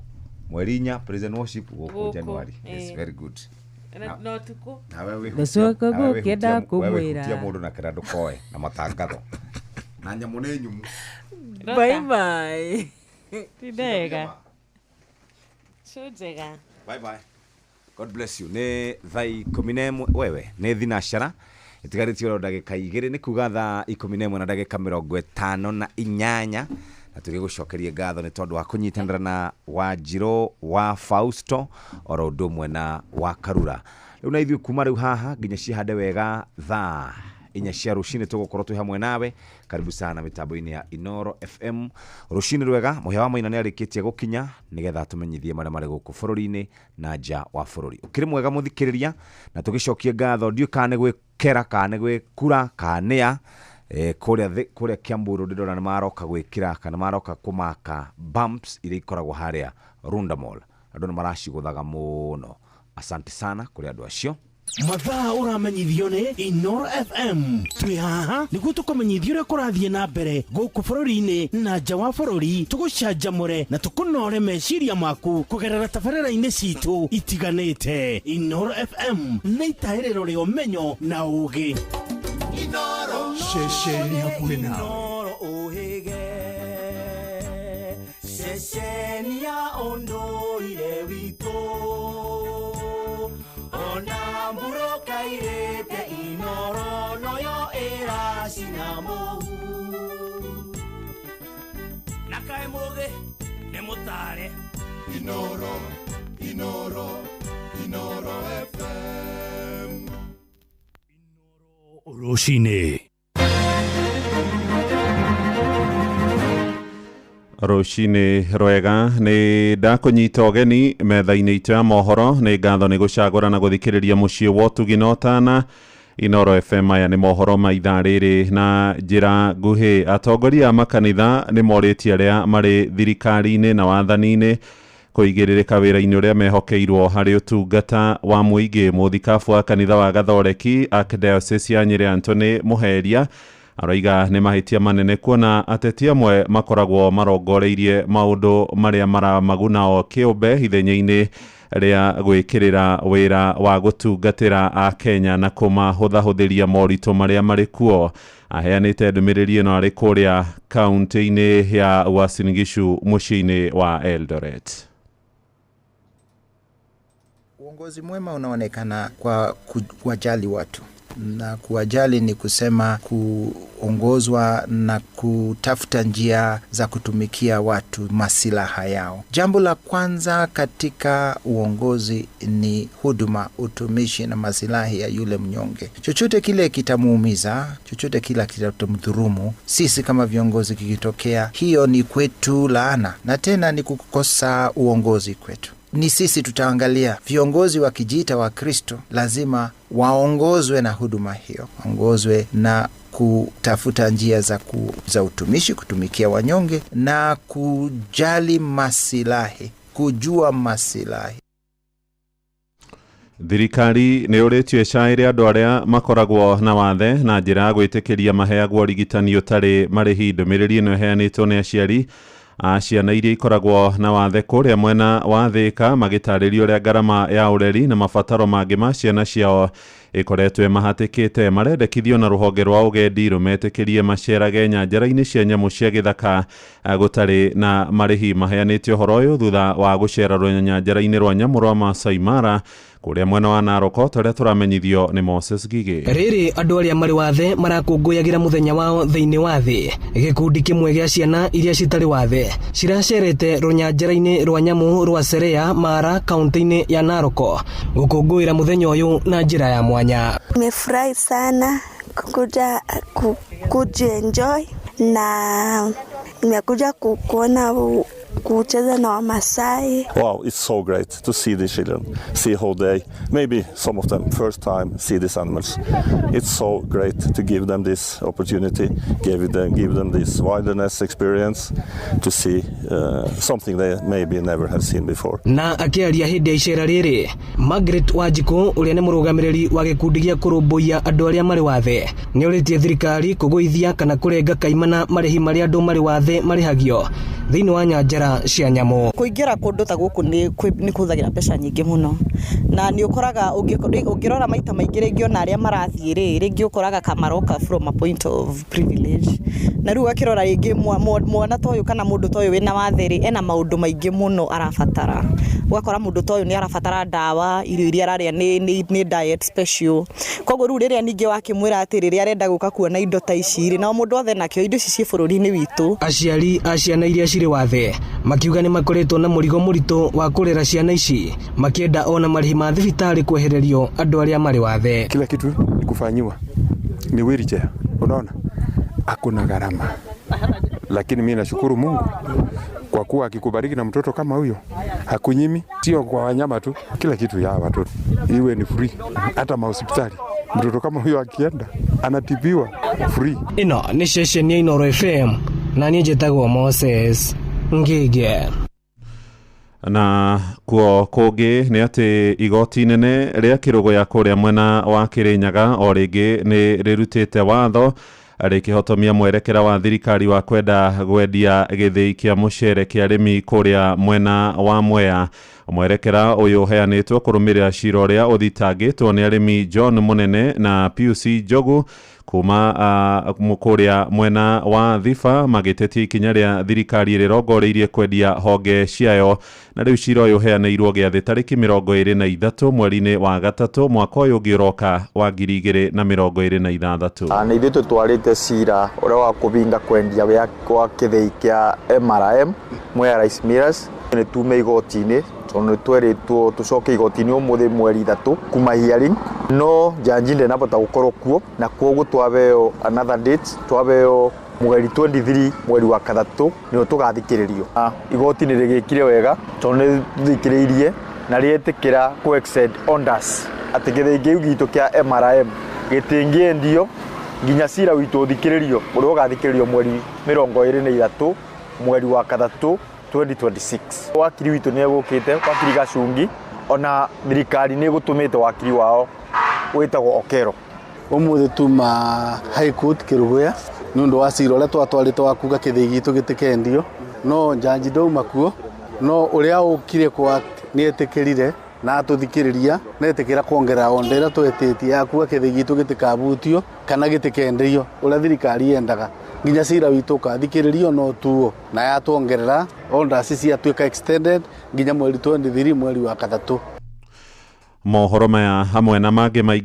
Speaker 20: Mweri 4 praise and worship gũkũ
Speaker 14: Gũkũ,
Speaker 20: January. It's very good.
Speaker 14: Na ũtukũ.
Speaker 20: Nawe
Speaker 1: Ndacoka gũkĩenda kũmwĩra.
Speaker 20: wĩhutia mũndũ na kĩrĩa ndũkoe na matangatho. Na nyamũ nĩ nyumu.
Speaker 1: Bye bye.
Speaker 14: Ti ndega. Cũ njega.
Speaker 20: Bye bye. God bless you. Nĩ thaa 11 wewe nĩ thinacara ĩtigarĩtie oro ndagĩka 2 nĩ kuga thaa 11 na ndagĩka 58 na tũgĩgũcokerie ngatho nĩ tondũ wa kũnyitanĩra na Wanjirũ wa Fausto oro ũndũ ũmwe na wa Karura. Rĩu na ithuĩ kuma rĩu haha nginya cihande wega thaa 4 cia rũcinĩ tũgũkorwo twĩ hamwe nawe. Karibu sana mĩtambo-inĩ ya Inoro FM. Rũcinĩ rwega, Mũhĩa wa Maina nĩ arĩkĩtie gũkinya nĩgetha atũmenyithie marĩa marĩ gũkũ bũrũri-inĩ na nja wa bũrũri. Ũkĩrĩ mwega mũthikĩrĩria, na tũgĩcokie ngatho, ndiũĩ kana nĩ gwĩkera kana nĩ gwĩkura kana nĩa kũrĩa Kiambu Road ndĩrona nĩ maroka gwĩkĩra kana maroka kũmaka bumps iria ikoragwo harĩa Runda Mall. Andũ nĩ maracigũthaga mũno. Asante sana kũrĩ andũ acio.
Speaker 10: Mathaa ũramenyithio nĩ Inoro FM. Twĩ haha nĩguo tũkũmenyithie ũrĩa kũrathiĩ na mbere gũkũ bũrũri-inĩ na nja wa bũrũri, tũgũcanjamũre na tũkũnore meciria maku kũgerera tabarĩra-inĩ citũ itiganĩte. Inoro FM nĩ itahĩrĩro rĩa ũmenyo na ũũgĩ.
Speaker 6: Ceceni hakuhĩ nawe.
Speaker 4: Inoro ũhĩge, ceceni ya ũndũire witũ. Ona mburoka irĩte Inoro noyo ĩracina mũhu.
Speaker 5: Na kaĩ mũgĩ nĩ mũtare.
Speaker 6: Inoro, Inoro, Inoro FM. Rũcinĩ.
Speaker 21: Rũcinĩ rwega, nĩ ndakũnyita ũgeni metha-inĩ itũ ya mohoro. Nĩ ngatho nĩ gũcagũra na gũthikĩrĩria mũciĩ wa ũtugi na ũtana. Inoro FM, aya nĩ mohoro ma ithaa rĩrĩ na njĩra nguhĩ. Atongoria a makanitha nĩ morĩtie arĩa marĩ thirikari-inĩ na wathani-inĩ kũigĩrĩrĩka wĩra-inĩ ũrĩa mehokeirwo harĩ ũtungata wa mũingĩ. Mũthikabu wa kanitha wa Gathoreki Archdiocese ya Nyĩrĩ Anthony Mũheria aroiga nĩ mahĩtia manene kuona ateti amwe makoragwo marongoreirie maũndũ marĩa maramaguna o kĩũmbe ithenya-inĩ rĩa gwĩkĩrĩra wĩra wa gũtungatĩra Akenya na kũmahũthahũthĩria moritũ marĩa marĩ kuo. Aheanĩte ndũmĩrĩri ĩno arĩ kũrĩa kaunti-inĩ ya Uasin Gishu mũciĩ-inĩ wa Eldoret.
Speaker 22: Uongozi mwema unaonekana kwa kuwajali watu, na kuwajali ni kusema kuongozwa na kutafuta njia za kutumikia watu masilaha yao. Jambo la kwanza katika uongozi ni huduma, utumishi na masilahi ya yule mnyonge. Chochote kile kitamuumiza, chochote kile kitamdhurumu, sisi kama viongozi kikitokea, hiyo ni kwetu laana, na tena ni kukosa uongozi kwetu. Ni sisi tutaangalia. Viongozi wakijiita wa Kristo lazima waongozwe na huduma hiyo, waongozwe na kutafuta njia za utumishi, kutumikia wanyonge na kujali masilahi, kujua masilahi.
Speaker 21: Thirikari nĩ ũrĩtio ĩcaĩre andũ arĩa makoragwo na wathe na njĩra ya gwĩtĩkĩria maheagwo ũrigitani ũtarĩ marĩhi. Ndũmĩrĩri ĩno ĩheanĩtwo nĩ aciari a ciana iria ikoragwo na wathe kũrĩa mwena wa Thĩka, magĩtarĩria ũrĩa ngarama ya ũreri na mabataro mangĩ ma ciana ciao ĩkoretwo ĩmahatĩkĩte. Marendekithio na rũhonge rwa ũgendi rũmetĩkĩrie macerage nyanjara-inĩ cia nyamũ cia gĩthaka gũtarĩ na marĩhi. Maheanĩte ũhoro ũyũ thutha wa gũcera rũnyanjara-inĩ rwa nyamũ rwa Maasai Mara kũrĩa mwena wa Narok, ta ũrĩa tũramenyithio nĩ Moses Gigĩ.
Speaker 23: Rĩrĩ andũ arĩa marĩ wathe marakũngũyagĩra mũthenya wao thĩinĩ wa thĩ. Gĩkundi kĩmwe gĩa ciana iria citarĩ wathe ciracerete rũnyanjara-inĩ rwa nyamũ rwa Serea Mara kaunti-inĩ ya Narok gũkũngũĩra mũthenya ũyũ na njĩra ya mwanya.
Speaker 24: Nimefurahi sana kuja kujienjoy na nimekuja kuona kucheza na Wamasai.
Speaker 25: Wow, it's so great to see the children, see how they, maybe some of them first time see these animals. It's so great to give them this opportunity, give them this wilderness experience to see something they maybe never have seen before.
Speaker 23: Na akĩaria hĩndĩ ya icera rĩrĩ, Margaret Wanjikũ ũrĩa nĩ mũrũgamĩrĩri wa gĩkundi gĩa kũrũmbũiya andũ arĩa marĩ wathe nĩorĩtie thirikari kũgũithia kana kũrenga kaimana marĩhi marĩa andũ marĩ wathe marĩhagio thĩinĩ wa nyanjara cia nyamũ.
Speaker 26: Kũingĩra kũndũ ta gũkũ nĩ kũhũthagĩra mbeca nyingĩ mũno, na nĩ ũkoraga ũngĩrora maita maingĩ rĩngĩ ona arĩa marathiĩ rĩ, rĩngĩ ũkoraga kamaroka from a point of privilege, na rĩu akĩrora rĩngĩ mwana ta ũyũ kana mũndũ ta ũyũ wĩna wathe rĩ, ena maũndũ maingĩ mũno arabatara, Ũgakora mũndũ ta ũyũ nĩ arabatara ndawa, irio iria ararĩa nĩ diet special. Koguo rĩu rĩrĩa ningĩ wakĩmwĩra atĩ rĩrĩa arenda gũka kuona indo ta ici rĩ, nao mũndũ othe nakĩo indo ici ciĩ bũrũri-inĩ witũ.
Speaker 23: Aciari a ciana iria cirĩ wathe makiuga nĩ makoretwo na mũrigo mũritũ wa kũrera ciana ici, makĩenda ona marĩhi ma thibitarĩ kwehererio andũ arĩa marĩ wathe.
Speaker 7: Kila kitu ni kufanyiwa ni wheelchair, unaona hakuna gharama, lakini mimi nashukuru Mungu kwa kuwa akikubariki na mtoto kama huyo hakunyimi, sio kwa wanyama tu, kila kitu ya watoto iwe ni free, hata mahospitali mtoto kama huyo akienda anatibiwa free.
Speaker 23: Ĩno nĩ ceceni ya Inooro FM na niĩ njĩtagwo Moses Ngige.
Speaker 21: Na kuo kũngĩ nĩ atĩ igoti inene rĩa Kĩrũgũya kũrĩa mwena wa Kĩrĩnyaga o rĩngĩ nĩ rĩrutĩte watho rĩkĩhotomia mwerekera wa thirikari wa kwenda gwendia gĩthĩi kĩa mũcere kĩa arĩmi kũrĩa mwena wa Mwea. Mwerekera ũyũ ũheanĩtwo kũrũmĩrĩra cira ũrĩa ũthitangĩtwo nĩ arĩmi John Mũnene na Pius Njogu kuma kũrĩa mwena wa Thiba, magĩtetia ikinya rĩa thirikari rĩrongoreirie kwendia honge ciayo. Na rĩu cira ũyũ ũheanĩirwo gĩathĩ tarĩki 23 mweri-inĩ wa gatatũ mwaka ũyũ ũngĩ ũroka wa 2026.
Speaker 9: Nĩ ithuĩ tũtwarĩte cira ũrĩa wa kũbinga kwendia kwa kĩthĩi kĩa MRM Mwea Rice Millers. Nĩ tume igoti-inĩ tondũ nĩ twerĩtwo tũcoke igoti-inĩ ũmũthĩ mweri 3 kuma hearing, no njanji ndenabota gũkorwo kuo, na kwoguo twabeo another date, twabeo mweri 23 mweri wa gatatũ nĩho tũgathikĩrĩrio. Igoti nĩ rĩgĩkire wega tondũ nĩ rĩthikĩrĩirie na rĩetĩkĩra kũ extend orders atĩ gĩthĩi kĩu gitũ kĩa MRM gĩtingĩendio nginya cira witũ ũthikĩrĩrio, ũrĩa ũgathikĩrĩrio mweri 23 mweri wa gatatũ 2026. Wakiri witũ nĩ egũkĩte, wakiri Gacungi, ona thirikari nĩ ĩgũtũmĩte wakiri wao wĩtagwo Okero.
Speaker 11: Ũmũthĩ tuma High Court Kĩrũgũya nĩ ũndũ wa cira ũrĩa twatwarĩte wa kuga kĩthĩi gitũ gĩtikendio, no njanji ndauma kuo, no ũrĩa ũkire kwa nĩ etĩkĩrire na atũthikĩrĩria na etĩkĩra kuongerera onda ĩrĩa twetĩtie ya kuga kĩthĩi gitũ gĩtikabutio kana gĩtikendio ũrĩa thirikari yendaga nginya cira witũ ũkathikĩrĩrio no tuo, na yatuongerera orders ciatuĩka extended nginya mweri 23 mweri wa gatatũ.
Speaker 21: Mohoro maya hamwe na mangĩ maingĩ.